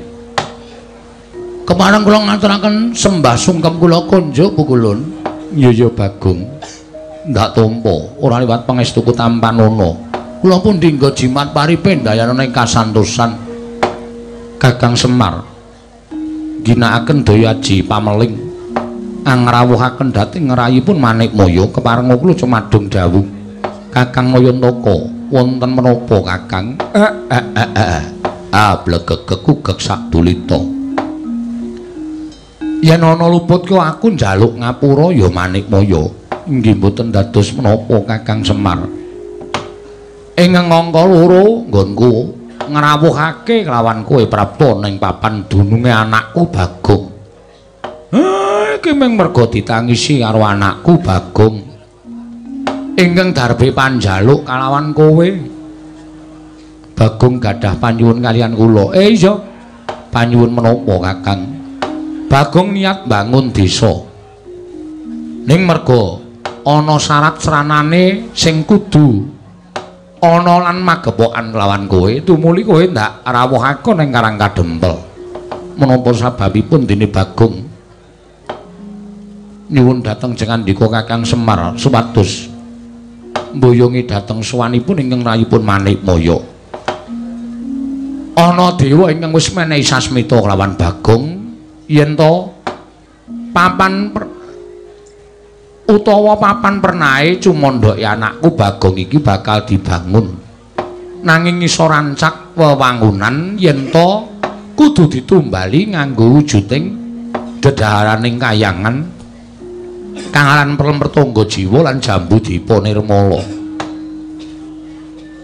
Speaker 6: Kepareng kula ngaturaken sembah sungkem kula kunjuk pukulun. Iya iya Bagong ndak tampa ora liwat pangestuku tampanana. Kula pundhingga jimat paripih dayanana ing kasantosan. Kakang Semar ginakaken daya aji pameling angrawuhaken dhateng ngrayipun Manikmaya keparenga kula cumadung dawuh. Kakang Nayantaka wonten menapa Kakang? Blegegekugek sadulita. Yen ana luput ku aku njaluk ngapura ya Manikmaya. Inggih mboten dados menapa Kakang Semar. Ing angka loro nggonku ngrawuhake kelawan kowe prapta ning papan dununge anakku Bagong. Iki mung merga ditangisi karo anakku Bagong. Ingkang darbe panjaluk kalawan kowe. Bagong gadah panyuwun kaliyan kula. Iya. Panyuwun menapa Kakang? Bagong niat bangun desa. Ning merga ana syarat sranane sing kudu ana lan magepokan kelawan kowe, tumuli kowe ndak rawuhake ning Karang Kadempel. Menapa sababipun dene Bagong nyuwun dhateng jengandika Kakang Semar supados mboyongi dhateng sowanipun ingkang rayipun Manikmaya. Ana dewa ingkang wis menehi sasmita kelawan Bagong yen to papan utawa papan pernahe cumandhake anakku Bagong iki bakal dibangun. Nanging iso rancak wewangunan yen to kudu ditumbali nganggo wujuding dedaharaning kayangan kang aran Pelem Pertangga Jiwa lan Jambu Dipa Nirmala.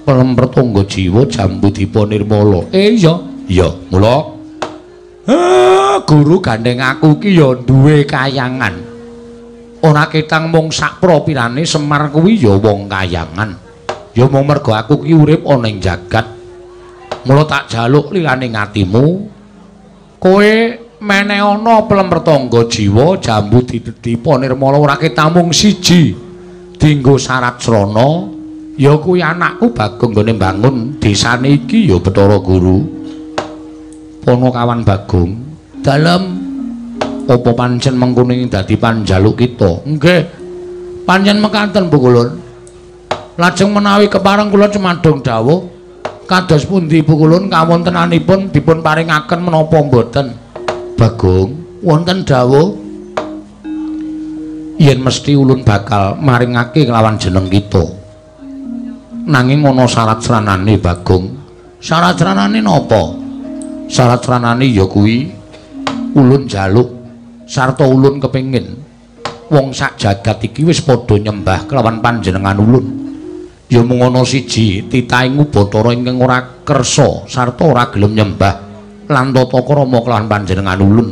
Speaker 6: Pelem Pertangga Jiwa Jambu Dipa Nirmala. Iya, iya, mula guru gandeng aku ki ya duwe kayangan. Ora ketang mung sak propirane Semar kuwi ya wong kayangan. Ya mung merga aku ki urip ana ing jagat. Mula tak jaluk lilane atimu kowe meneh ana Pelem Pertangga Jiwa Jambu Dipa Nirmala ora ketamung siji dinggo syarat srana ya kuwi anakku Bagong nggone mbangun desane iki ya Bathara Guru. Panakawan Bagong dalem apa pancen mengkono ing dadi panjaluk kita? Nggih. Pancen mekaten Pukulun. Lajeng menawi kepareng kula cumadung dawuh kados pundi Pukulun kawontenanipun dipun paringaken menapa mboten? Bagong, wonten dawuh yen mesti ulun bakal maringake kelawan jeneng kita. Nanging ana syarat sranane Bagong. Syarat sranane napa? Syarat sranane ya kuwi ulun jaluk sarta ulun kepengin wong sak jagat iki wis padha nyembah kelawan panjenengan ulun. Ya mung ana siji titahing Bathara ingkang ora kersa sarta ora gelem nyembah lan tata krama kelawan panjenengan ulun.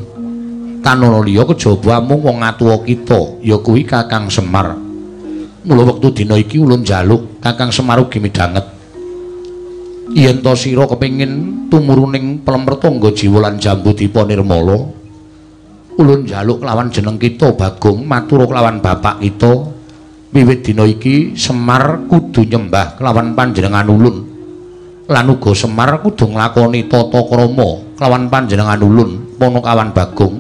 Speaker 6: Tanana liya kejaba amung wong atuwa kita ya kuwi Kakang Semar. Mula wektu dina iki ulun njaluk Kakang Semar ugi midhanget yen ta sira kepengin tumuruning Pelem Pertangga Jiwa lan Jambu Dipa Nirmala, ulun njaluk kelawan jeneng kita Bagong matur kelawan bapak kita wiwit dina iki Semar kudu nyembah kelawan panjenengan ulun. Lan uga Semar kudu nglakoni tata krama kelawan panjenengan ulun Panakawan Bagong.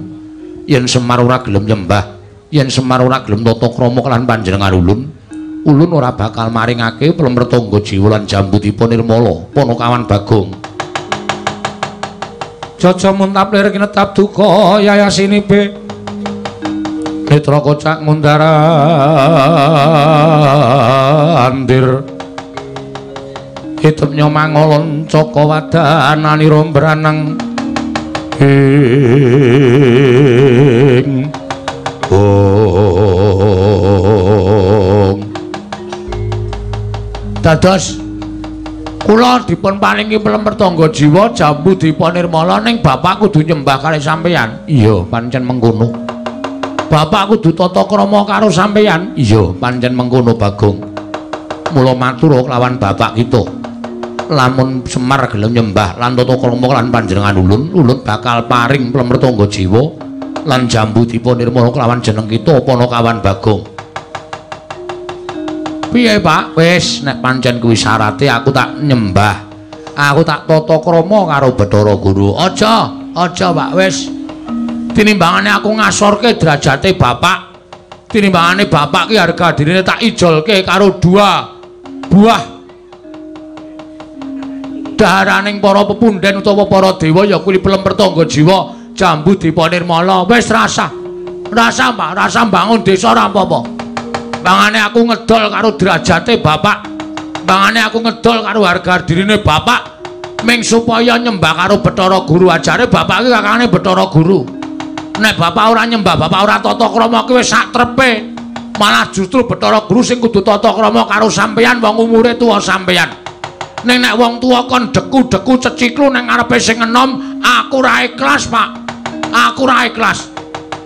Speaker 6: Yen Semar ora gelem nyembah, yen Semar ora gelem tata krama kelawan panjenengan ulun, ulun ora bakal maringake pelem tangga jiwa lan jambu dipa nirmala Panakawan Bagong. Jaja muntap lir kinetap duka yayasinibe netra kocak ngundar andir hitemnya mangolon caka wadananira mbranang ing ong. Dados kula dipun paringi pelem tangga jiwa jambu dipa nirmala ning bapak kudu nyembah kalih sampeyan. Iya, pancen mengkono. Bapak kudu tata krama karo sampeyan. Iya, pancen mengkono Bagong. Mula matur kelawan bapak kita. Lamun Semar gelem nyembah lan tata krama lan panjenengan ulun, ulun bakal paring pelem tangga jiwa lan jambu dipa nirmala kelawan jeneng kita Panakawan Bagong. Piye, Pak? Wis, nek pancen kuwi syarate aku tak nyembah. Aku tak tata krama karo Bathara Guru. Aja, aja, Pak, wis. Tinimbangane aku ngasorke derajate bapak. Tinimbangane bapak ki harga dirine tak ijolke karo dua buah daharaning para pepunden utawa para dewa ya kuwi pelem tangga jiwa jambu dipa nirmala. Wis rasah. Rasah, Pak, rasah bangun desa ora apa-apa. Bangane aku ngedol karo derajate bapak. Bangane aku ngedol karo harga dirine bapak ming supaya nyembah karo Bathara Guru. Ajare bapak iki kakangane Bathara Guru. Nek bapak ora nyembah, bapak ora tata krama ki wis sak trepe. Malah justru Bathara Guru sing kudu tata krama karo sampeyan wong umure tuwa sampeyan. Ning nek wong tuwa kon deku-deku ceciklu nang ngarepe sing enom, aku ora ikhlas, Pak. Aku ora ikhlas.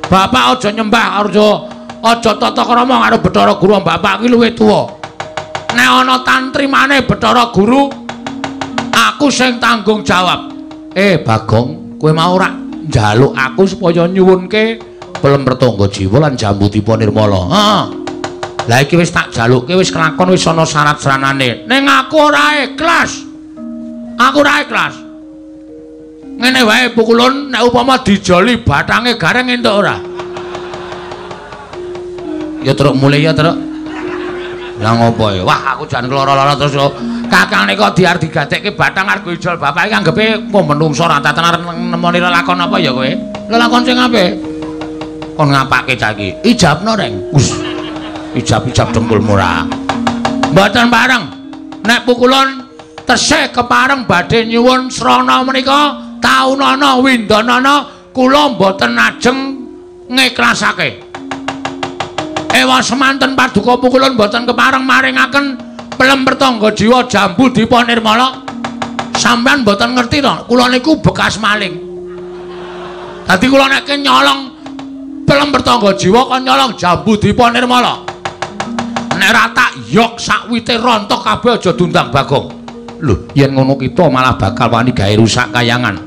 Speaker 6: Bapak aja nyembah, aja tata krama karo Bathara Guru, bapak ki luwih tuwa. Nek ana tantrimane Bathara Guru, aku sing tanggung jawab. Bagong, kowe mau ora njaluk aku supaya nyuwunke pelem tangga jiwa lan jambu dipa nirmala. Heeh. Lah iki wis tak jalukke, wis kelakon, wis ana syarat-saranane. Ning aku ora ikhlas. Aku ora ikhlas. Ngene wae pukulun nek upama dijoli bathange gareng entuk ora? Ya truk mulih ya truk. Lah ngopo ya? Wah aku jan keloro-loro terus kakangne kok diar digadekke bathang arep ijol bapak iki anggepe kok menungso ora tenan arep nemoni lelakon apa ya kowe? Lelakon sing apik. Kon ngapake cah iki? Ijabno reng. Us. Ijab-ijab dengkulmu ora. Mboten pareng. Nek pukulun tesih kepareng badhe nyuwun srana menika taunana windanana kula mboten ajeng ngiklasake. Ewa semanten paduka pukulun mboten kepareng maringaken pelem tangga jiwa jambu dipa nirmala. Sampeyan mboten ngerti to, kula niku bekas maling. Dadi kula nek nyolong pelem tangga jiwa kon nyolong jambu dipa nirmala. Nek ora tak yok sakwite rontok kabeh aja diundang Bagong. Lho, yen ngono kita malah bakal wani gawe rusak kayangan.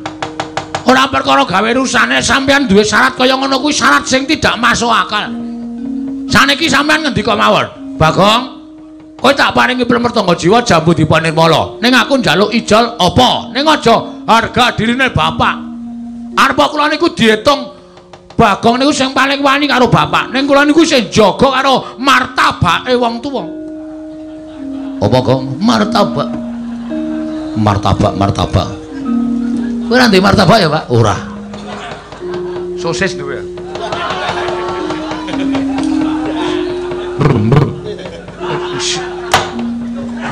Speaker 6: Ora perkara gawe rusane, sampeyan duwe syarat kaya ngono kuwi syarat sing tidak masuk akal. Saniki sampean ngendika mawon, Bagong, kowe tak paringi pelem tangga jiwa jambu dipa nirmala. Ning aku njaluk ijol apa? Ning aja harga dirine bapak. Arep kula niku diitung Bagong niku sing paling wani karo bapak. Ning kula niku sing jaga karo martabake wong tuwa. Apa, Gong? Martabak. Martabak, martabak. Kowe ora ndek martabak ya, Pak? Ora. Sosis duwe.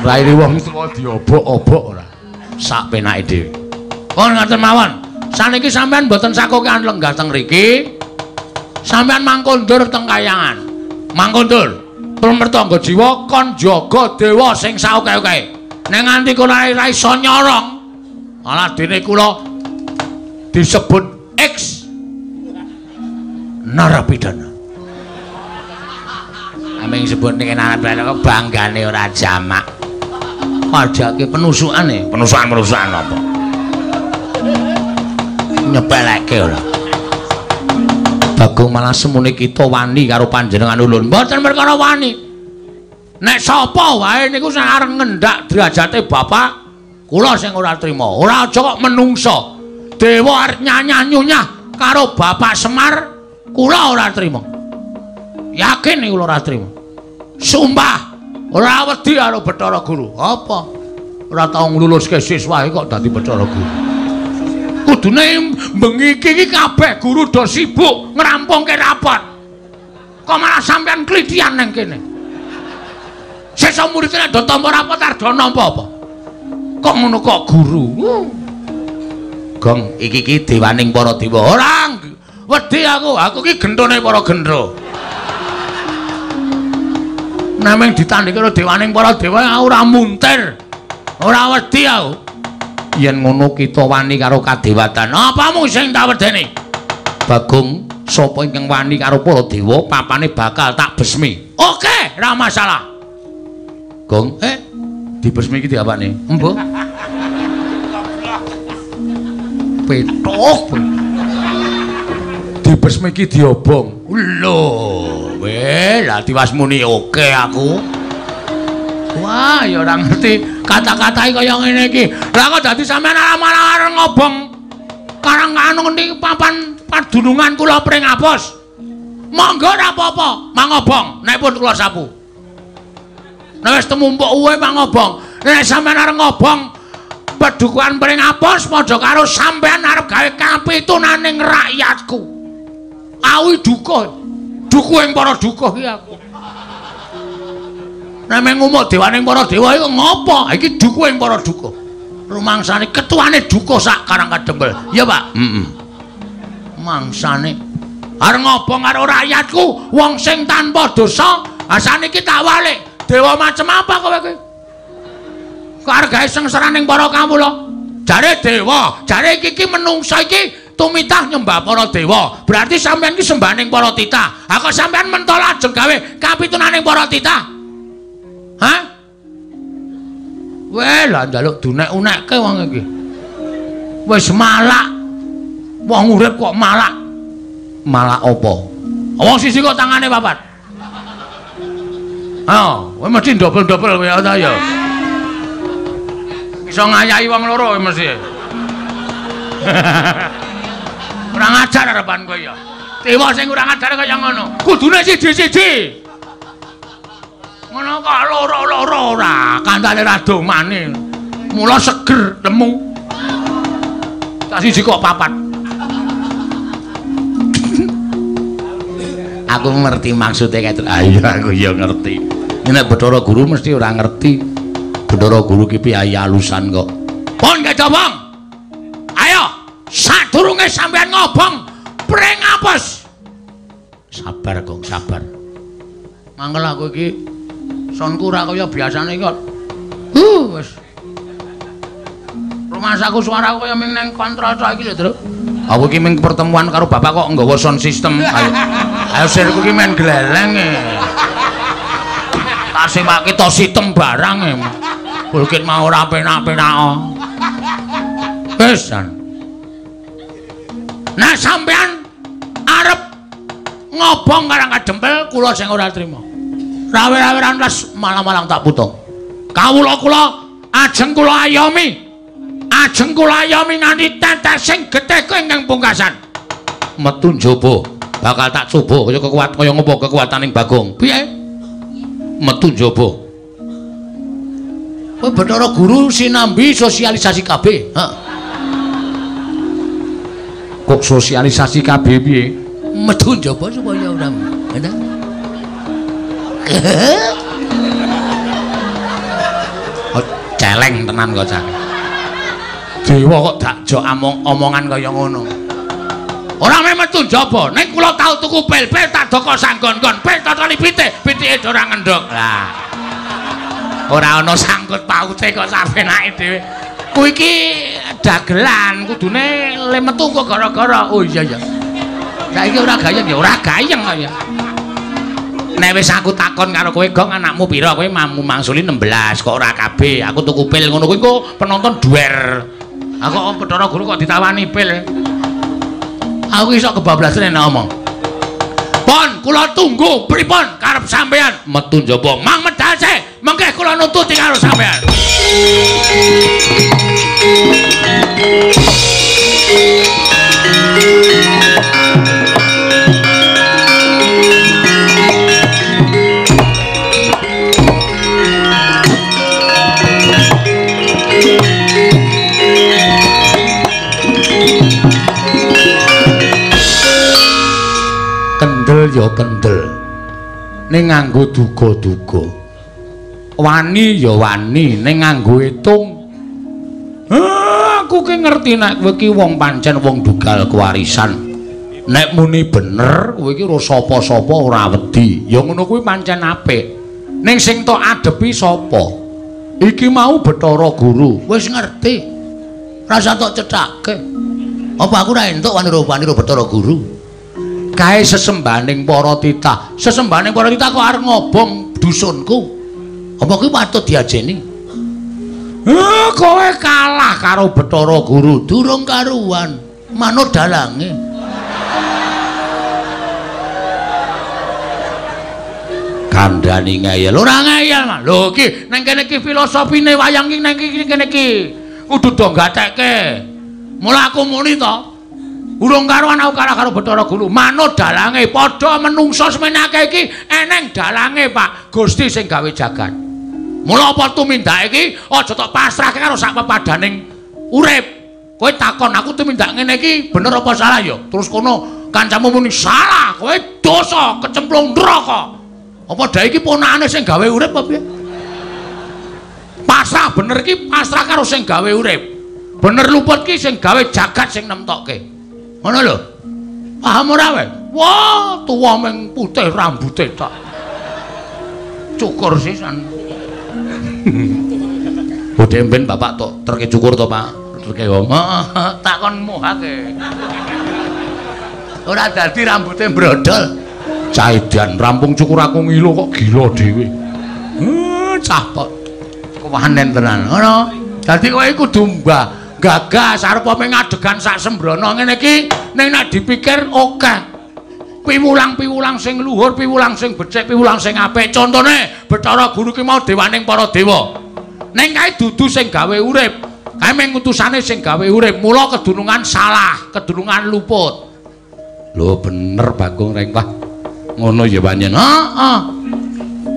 Speaker 6: Raine wong tuwa diobok-obok ora. Sak penake dhewe. Pun ngoten mawon. Saniki sampean mboten sakokean lenggah teng mriki. Sampean mangkondur teng kayangan. Mangkondur. Pelem tangga jiwa kon jaga dewa sing saoke-oke. Nek nganti kula ora iso nyorong, malah dene kula disebut X narapidana. Aming sebut niki narapidana kok banggane ora jamak. Ajake penusukane, penusukan-penusukan apa? Nyepeleke ora. Bagong malah semune kita wani karo panjenengan ulun. Mboten perkara wani. Nek sapa wae niku sing arep ngendak derajate bapak, Kula sing ora trima. Ora aja kok menungsa. Dewa arep nyanyah-nyunyah karo Bapak Semar, kula ora trima. Yakin kula ora trima. Sumpah, ora wedi karo Bathara Guru. Apa? Ora tau ngluluske siswae kok dadi Bathara Guru. Kudune bengi iki kabeh guru do sibuk ngrampungke rapot. Kok malah sampean klithian nang kene. Sesuk murid nek do tampa rapot arep do nampa apa? Kok ngono kok guru? Gong, iki iki dewaning para dewa. Ora wedi aku, aku iki genthone para gendro. Naming ditandhingi karo dewaning para dewa aku ora muntir. Ora wedi aku. Yen ngono kita wani karo kadewatan. Apamu sing tak wedeni? Bagong, sapa ingkang wani karo para dewa, papane bakal tak besmi. Oke, ora masalah. Gong, dibesmi iki diapakne? Embuh. Petok. Dibesmi iki diobong. Lho, weh, lah tiwas muni oke aku. Wah, ya ora ngerti kata-katae kaya ngene iki. Lah kok dadi sampean malah arep ngobong karang anu ngendi papan padunungan kula Pringapus. Monggo ora apa-apa, mangobong nek pun kula sapu. Nek wis temumpuk uwe mangobong. Nek sampean arep ngobong pedukuhan Pringapus padha karo sampean arep gawe kapitunaning rakyatku. Awi duka. Dukuh ing para dukuh iki aku. Nek ngumuk dewaning para dewa iku ngopo? Iki dukuh ing para dukuh. Rumangsane ketuane dukuh sak Karang Kadempel. Iya, Pak? Heeh. Mangsane arep ngobong karo rakyatku, wong sing tanpa dosa, saniki tak walik. Dewa macem apa kowe iki? Kok arep gawe sengsaraning para kawula? Jare dewa, jare iki menungsa iki tumitah nyembah para dewa. Berarti sampean iki sembahaning para titah. Ha kok sampean mentol ajeng gawe kapitunaning para titah? Hah? Weh, lah njaluk dunek-unekke wong iki. Wis malak. Wong urip kok malak. Malak apa? Wong siji kok tangane papat. Oh, kowe mesti ndobel-ndobel kowe ta ya. Iso ngayahi wong loro kowe mesti. Kurang ajar arepan kowe ya. Dewa sing kurang ajar kaya ngono. Kudune siji-siji. Ngono kok loro-loro ora, kandhane ra domane. Mula seger lemu. Tak siji kok papat. Aku ngerti maksude kae. Ayo aku ya ngerti. Nek Bathara Guru mesti ora ngerti. Bathara Guru ki piye alusan kok. Pun kecobong. Ayo, sadurunge sampean ngobong Pringapus. Sabar, Gong, sabar. Mangkel aku iki sonku ora kaya biasane kok. Wis. Rumasaku suaraku kaya ming nang kontrol tok iki lho, Tru. Aku iki ming pertemuan karo bapak kok nggawa sound system. Ayo. Ayo sirku iki men gleleng e. Tak sewake to sitem barang e. Bukit mau ora penak-penak. Wis. Nah sampean arep ngobong Karang Kadempel kula sing ora trima. Rawe-raweran les malang-malang tak putung. Kawula kula ajeng kula ayomi. Ajeng kula ayomi nganti tetesing getih ingkang pungkasan. Metu njaba bakal tak coba kaya kekuat kaya ngopo kekuataning Bagong. Piye? Metu njaba. Kowe Bathara Guru sinambi sosialisasi KB. Heeh. Kok sosialisasi KB piye? Metu njaba supaya ora. Oh, celeng tenan kok cah. Dewa kok dakjo omongan kaya ngono. Ora meh metu njaba, nek kula tau tuku pel-pel tak doko sanggon-gon, pel totoli pitik, pitike ora ngendhog. Lah. Ora ana sangkut paute kok sapenake dhewe. Kuwi iki dagelan, kudune le metu kok gara-gara. Oh iya ya. Saiki ora gayeng ya, ora gayeng kok ya. Nek wis aku takon karo kowe, Gong, anakmu pira? Kowe mamu mangsuli 16 kok ora kabeh. Aku tuku pil ngono kuwi kok penonton duwer. Aku kok Bathara Guru kok ditawani pil. Aku iso kebablasan nek ngomong. Pon, kula tunggu pripun karep sampean metu njaba. Mang medal sih, mengke kula nututi karo sampean. Kendel ya kendel, ning nganggo duga-duga. Wani ya wani, ning nganggo etung. Aku ki ngerti nek kowe ki wong pancen wong dugal kewarisan. Nek muni bener kowe ki ora sapa-sapa ora wedi. Ya ngono kuwi pancen apik. Ning sing tok adepi sapa? Iki mau Bathara Guru. Wis ngerti. Rasa tok cethake. Apa aku ora entuk wanira-wanira Bathara Guru? Kae sesembahaning para titah. Sesembahaning para titah kok arep ngobong dusunku. Apa kuwi patut diajeni? Kowe kalah karo Bathara Guru, durung karuan. Manut dalange. Kandhani ngeyel. Ora ngeyel, Mas. Lho iki nang kene iki filosofine wayang iki nang kene iki. Kudu do gatekke. Mula aku muni to. Urung karuan aku kalah karo Bathara Guru. Manut dalange, padha menungsa semenake iki eneng dalange, Pak. Gusti sing gawe jagat. Mula apa tumindake iki aja tok pasrahke karo sak pepadaning urip. Kowe takon aku tumindak ngene iki bener apa salah ya? Terus kono kancamu muni salah, kowe dosa kecemplung neraka. Apa dae iki ponakane sing gawe urip apa piye? Pasrah bener iki pasrah karo sing gawe urip. Bener luput ki sing gawe jagat sing nemtokke. Ngono lho. Paham ora kowe? Wah, tuwa meng putih rambute tok. Cukur sisan. Bodhe mben bapak tok terke cukur to, Pak. Terke wong. Heeh, tak kon muhake. Ora dadi rambute brodol. Cah edan rampung cukur aku ngilo kok gila dhewe. Cah kok kewanen tenan. Ngono. Dadi kowe kudu mbah gagas arep ngadegan sak sembrono ngene iki ning nek dipikir akeh piwulang-piwulang sing luhur, piwulang sing becik, piwulang sing apik. Contone Bathara Guru ki mau dewaning para dewa. Ning kae dudu sing gawe urip. Kae mung utusane sing gawe urip. Mula kedunungan salah, kedunungan luput. Lho bener Bagong Rengkah. Ngono ya pancen. Heeh.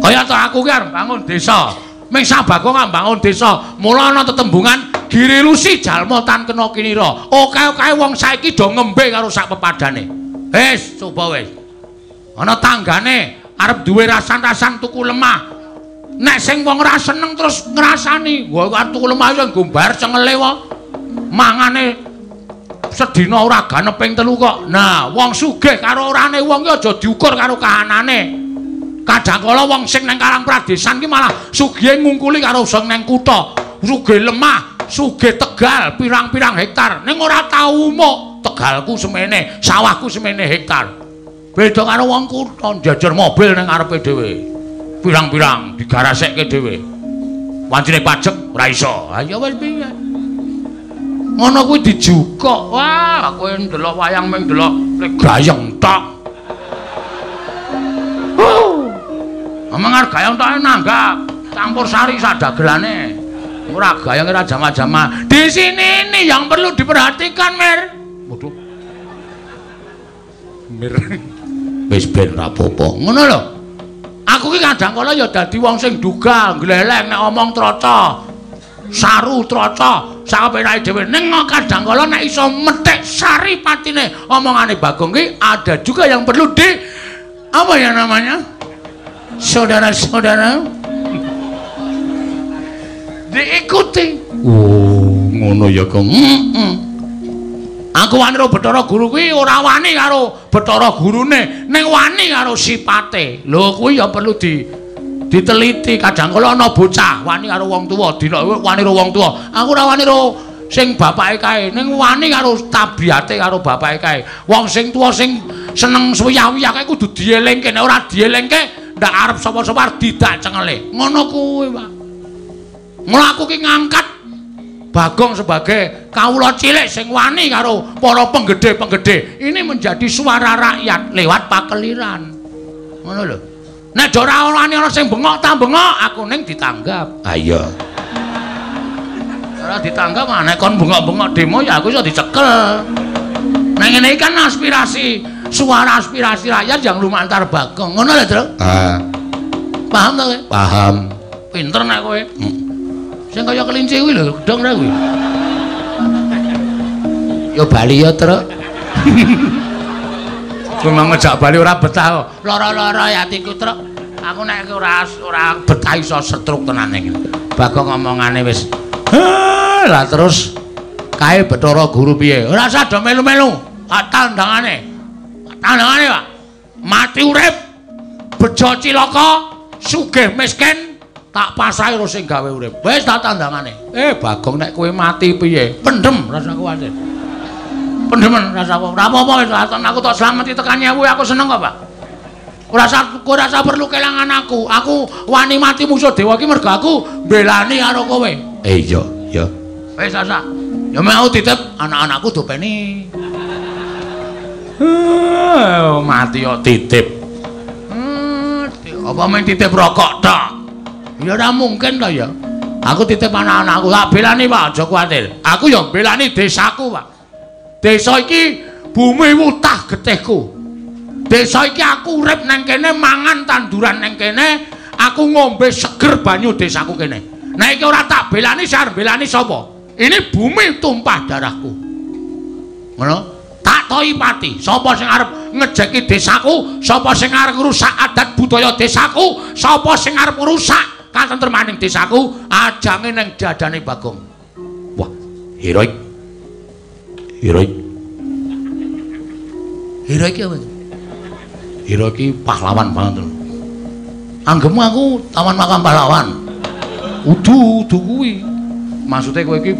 Speaker 6: Kaya to aku ki arep bangun desa. Ming sak Bagong bangun desa, mula ana tetembungan girilusi jalma tan kena kinira. Oke-oke wong saiki do ngembe karo sak pepadane. Wis, coba wis. Ana tanggane arep duwe rasan-rasan tuku lemah. Nek sing wong ora seneng terus ngrasani, wah arep tuku lemah ya nggo bayar cengele wae. Mangane sedina ora ganep ping 3 kok. Nah, wong sugih karo orane wong ki aja diukur karo kahanane. Kadang kala wong sing nang Karang Pradesan ki malah sugihe ngungkuli karo sing nang kutha. Sugih lemah, sugih tegal pirang-pirang hektar. Ning ora tau umuk. Tegalku semene, sawahku semene hektar. Beda karo wong kutha njajar mobil nang ngarepe dhewe. Pirang-pirang digarasekke dhewe. Wancine pajek ora iso. Ha ya wis piye. Ngono kuwi dijukuk. Wah, kowe ndelok wayang mung ndelok gayeng tok. Omong arep gayeng tok nanggap campur sari sak dagelane. Ora gayeng ora jama-jama. Di sini ini yang perlu diperhatikan, Mir. Waduh. Mir. Wis ben ra apa-apa. Ngono lho. Aku ki kadang kala ya dadi wong sing duga, gleleng nek omong troco. Saru troco, sakapenake dhewe. Ning kadang kala nek iso methik sari patine omongane Bagong ki ada juga yang perlu di apa ya namanya? Saudara-saudara diikuti. Oh, ngono ya, Kang. Aku wani karo Bathara Guru kuwi ora wani karo Bathara Gurune, ning wani karo sipate. Lho kuwi ya perlu diteliti. Kadang kala ana bocah wani karo wong tuwa, dina wani karo wong tuwa. Aku ora wani karo sing bapake kae, ning wani karo tabiate karo bapake kae. Wong sing tuwa sing seneng suwiyah-wiyah kae kudu dielingke, nek ora dielingke ndak arep sapa-sapa arep didak cengele. Ngono kuwi, Pak. Mula aku ki ngangkat Bagong sebagai kawula cilik sing wani karo para penggede-penggede. Ini menjadi suara rakyat lewat pakeliran. Ngono lho. Nek ora wani ana sing bengok ta bengok, aku ning ditanggap. Ha iya. Ora ditanggap nek kon bengok-bengok demo ya aku iso dicekel. Nek ngene iki kan aspirasi, suara aspirasi rakyat yang lumantar Bagong. Ngono lho, Truk.
Speaker 3: Ah.
Speaker 6: Paham ta kowe?
Speaker 3: Paham.
Speaker 6: Pinter nek kowe. Sing kaya kelinci kuwi lho, gedhong ra kuwi. Ya bali ya, Truk. Kowe mau ngejak bali ora betah kok. Lara-lara ya atiku, Truk. Aku nek ora betah iso setruk tenan iki. Bagong ngomongane wis. Lah terus kae Bathara Guru piye? Ora usah do melu-melu. Tak tandangane. Tandangane, Pak. Mati urip, bejo cilaka, sugih miskin, tak pasrahi karo sing gawe urip. Wis tak tandangane. Bagong nek kowe mati piye? Pendem rasa kuwatir. Pendemen rasa apa? Ora apa-apa wis aku tok slameti tekan nyewu aku seneng kok, Pak. Ora usah perlu kelangan aku. Aku wani mati musuh dewa iki mergo aku mbelani karo kowe.
Speaker 3: Iya, iya.
Speaker 6: Wis asa. Ya mau titip anak-anakku dopeni. Mati yo titip. Apa main titip rokok tok? Ya ora mungkin to ya. Aku titip anak-anakku, tak belani Pak, aja kuwatir. Aku ya belani desaku, Pak. Desa iki bumi wutah getihku. Desa iki aku urip nang kene, mangan tanduran nang kene, aku ngombe seger banyu desaku kene. Nek iki ora tak belani, sar belani sapa? Ini bumi tumpah darahku. Ngono? Tak toi pati. Sapa sing arep ngejeki desaku, sapa sing arep ngrusak adat budaya desaku, sapa sing arep ngrusak katentremaning desaku, ajange nang dadane Bagong.
Speaker 3: Wah, heroik. Heroik.
Speaker 6: Heroik apa? Heroik iki pahlawan banget lho. Anggemu aku taman makam pahlawan. Udu kuwi. Maksude kowe iki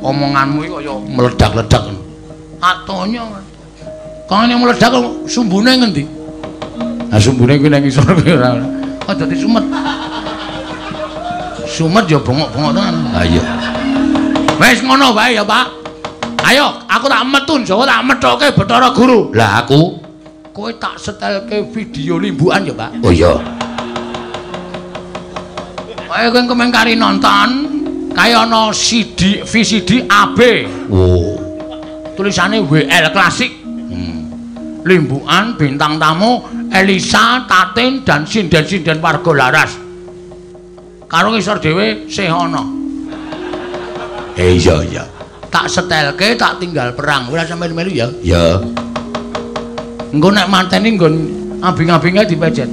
Speaker 6: omonganmu iki kaya meledak-ledak ngono. Atonya. Kangene meledak sumbune ngendi? Lah sumbune kuwi nang ngisor kuwi ora. Kok dadi sumet. Sumet ya bengok-bengok tenan.
Speaker 3: Ha iya.
Speaker 6: Wis ngono wae ya, Pak. Ayo, aku tak metun Jawa tak methoke Bathara Guru.
Speaker 3: Lah aku
Speaker 6: kowe tak setelke video limbukan ya, Pak.
Speaker 3: Oh iya.
Speaker 6: Kowe kowe kemeng kari nonton kae ana CD VCD AB.
Speaker 3: Oh.
Speaker 6: Tulisane WL Klasik. Limbukan bintang tamu Elisa, Tatin dan sinden-sinden warga Laras. Karo ngisor dhewe sih ana.
Speaker 3: Iya iya.
Speaker 6: Tak setelke tak tinggal perang. Ora sampe melu ya.
Speaker 3: Ya.
Speaker 6: Engko nek mateni nggon abing-abinge dipejet.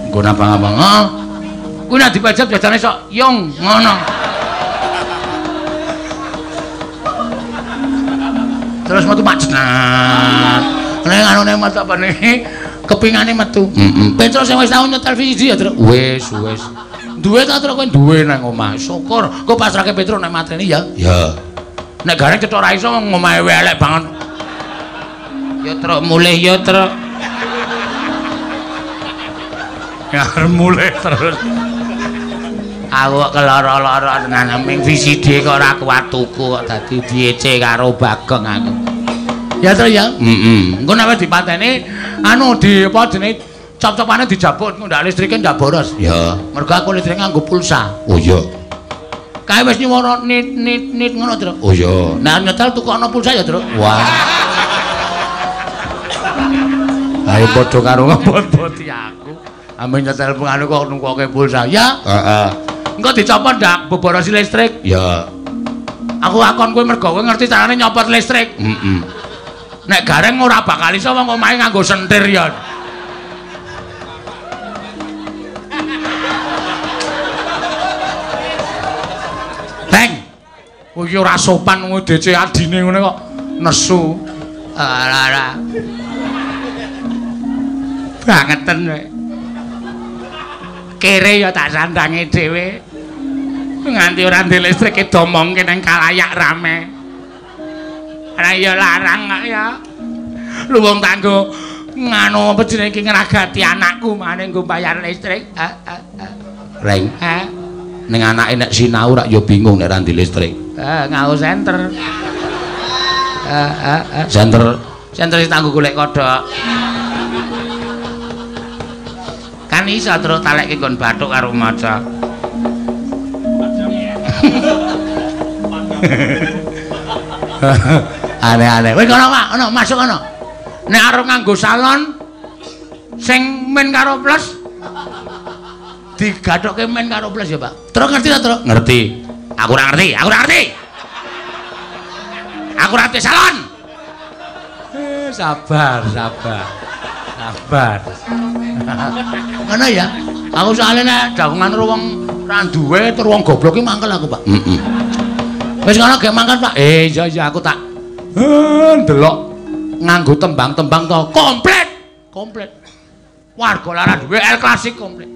Speaker 6: Nggon abang-abang. Heeh. Kuwi nek dipejet biasane sok yung ngono. Terus metu mak jenat. Nek anune metu apane? Kepingane metu.
Speaker 3: Heeh.
Speaker 6: Petro sing wis tau nyetel VCD ya, Truk.
Speaker 3: Wis, wis.
Speaker 6: Duwe ta Truk kowe duwe nang omah. Syukur. Kok pasrahke Petro nek mateni ya.
Speaker 3: Ya.
Speaker 6: Nek gareng cethok ra iso omahe elek banget.
Speaker 3: Ya Truk mulih ya Truk.
Speaker 6: Ya mulih terus. Aku kok keloro-loro tenan ming VCD kok ora kuat tuku kok dadi diece karo Bagong aku. Ya Truk ya.
Speaker 3: Heeh.
Speaker 6: Engko nek dipateni anu di apa jenenge cop-copane dijabut ndak listrike ndak boros.
Speaker 3: Ya.
Speaker 6: Mergo aku listrik nganggo pulsa.
Speaker 3: Oh iya.
Speaker 6: Kae wis nyuwara nit nit nit ngono, Truk.
Speaker 3: Oh iya.
Speaker 6: Nah nyetel tukokno pulsa ya, Truk.
Speaker 3: Wah.
Speaker 6: Ayo padha karo ngebot-boti aku. Amben nyetel penganu kok nungkoke pulsa. Ya.
Speaker 3: Heeh.
Speaker 6: Engko dicopot ndak boborosi listrik.
Speaker 3: Ya.
Speaker 6: Aku akon kowe mergo kowe ngerti carane nyopot listrik.
Speaker 3: Heeh.
Speaker 6: Nek gareng ora bakal iso wong omahe nganggo sentir ya. Beng. Kowe iki ora sopan wong DC adine ngene kok nesu. Ora ora. Bangeten kowe. Kere ya tak sandange dhewe. Nganti ora ndek listrik domongke nang kalayak rame. Ora ya larang kok ya. Lu wong tanggo nganu apa jenenge iki ngragati anakku mane nggo bayar listrik.
Speaker 3: Reng.
Speaker 6: Heh.
Speaker 3: Ning anake nek sinau rak ya bingung nek ra ndek listrik.
Speaker 6: Nganggo senter.
Speaker 3: Senter
Speaker 6: Senter sing tanggo golek kodhok. Kan iso terus talekke nggon bathuk karo maca. Aneh-aneh. Wis kono, Pak, ono masuk kono. Nek arep nganggo salon sing men karo plus digathokke men karo plus ya, Pak. Truk ngerti ta, Truk? Ngerti. Aku ora ngerti, aku ora ngerti. Aku ora ngerti salon. Sabar, sabar. Sabar. Ngono ya. Aku soalnya nek dagongan karo wong ra duwe tur wong goblok ki mangkel aku, Pak. Heeh. Wis ngono gek mangkat, Pak. Iya iya aku tak ndelok nganggo tembang-tembang to komplit. Komplit. Warga lara duwe El Klasik komplit.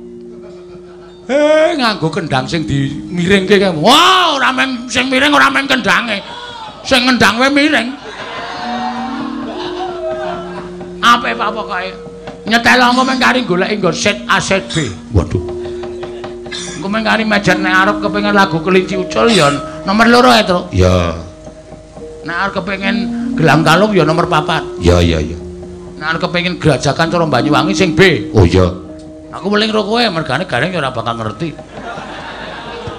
Speaker 6: Nganggo kendang sing dimiringke kae. Wah, ora meng sing miring ora meng kendange. Sing ngendang wae miring. Apik Pak pokoke. Nyetel angko meng kari goleki nggo set A set B. Waduh. Engko meng kari mejen nek arep kepengin lagu Kelinci Ucul ya nomor 2 ae, Truk. Ya. Nek arep kepengin Gelang Kalung ya nomor 4. Ya ya ya. Nek arep kepengin Grajagan cara Banyuwangi sing B. Oh iya. Aku weling ro kowe mergane Gareng ya ora bakal ngerti.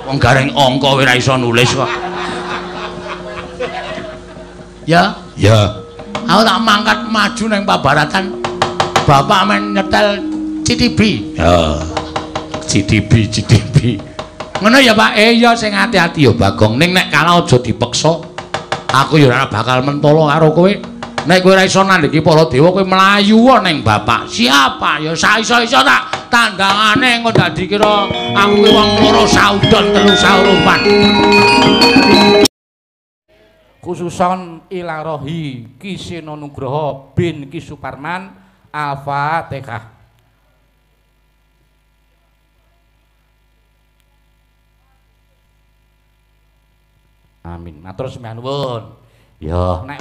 Speaker 6: Wong Gareng angka ora iso nulis kok. Ya? Ya. Aku tak mangkat maju nang pabaratan. Bapak men nyetel CTB. Ya. CTB, CTB. Ngono ya, Pak. Iya sing ati-ati ya, Bagong. Ning nek kalah aja dipeksa. Aku ya ora bakal mentolo karo kowe. Nek kowe ora iso nandhiki para dewa kowe mlayu ning bapak. Siapa? Ya saiso-iso tak tandangane engko dadi kira aku ki wong loro saudon telu saurupan.
Speaker 7: Khususon ilarohi Ki Seno Nugroho bin Ki Suparman. Al-Fatihah. Amin. Matur sembah nuwun. Ya, nek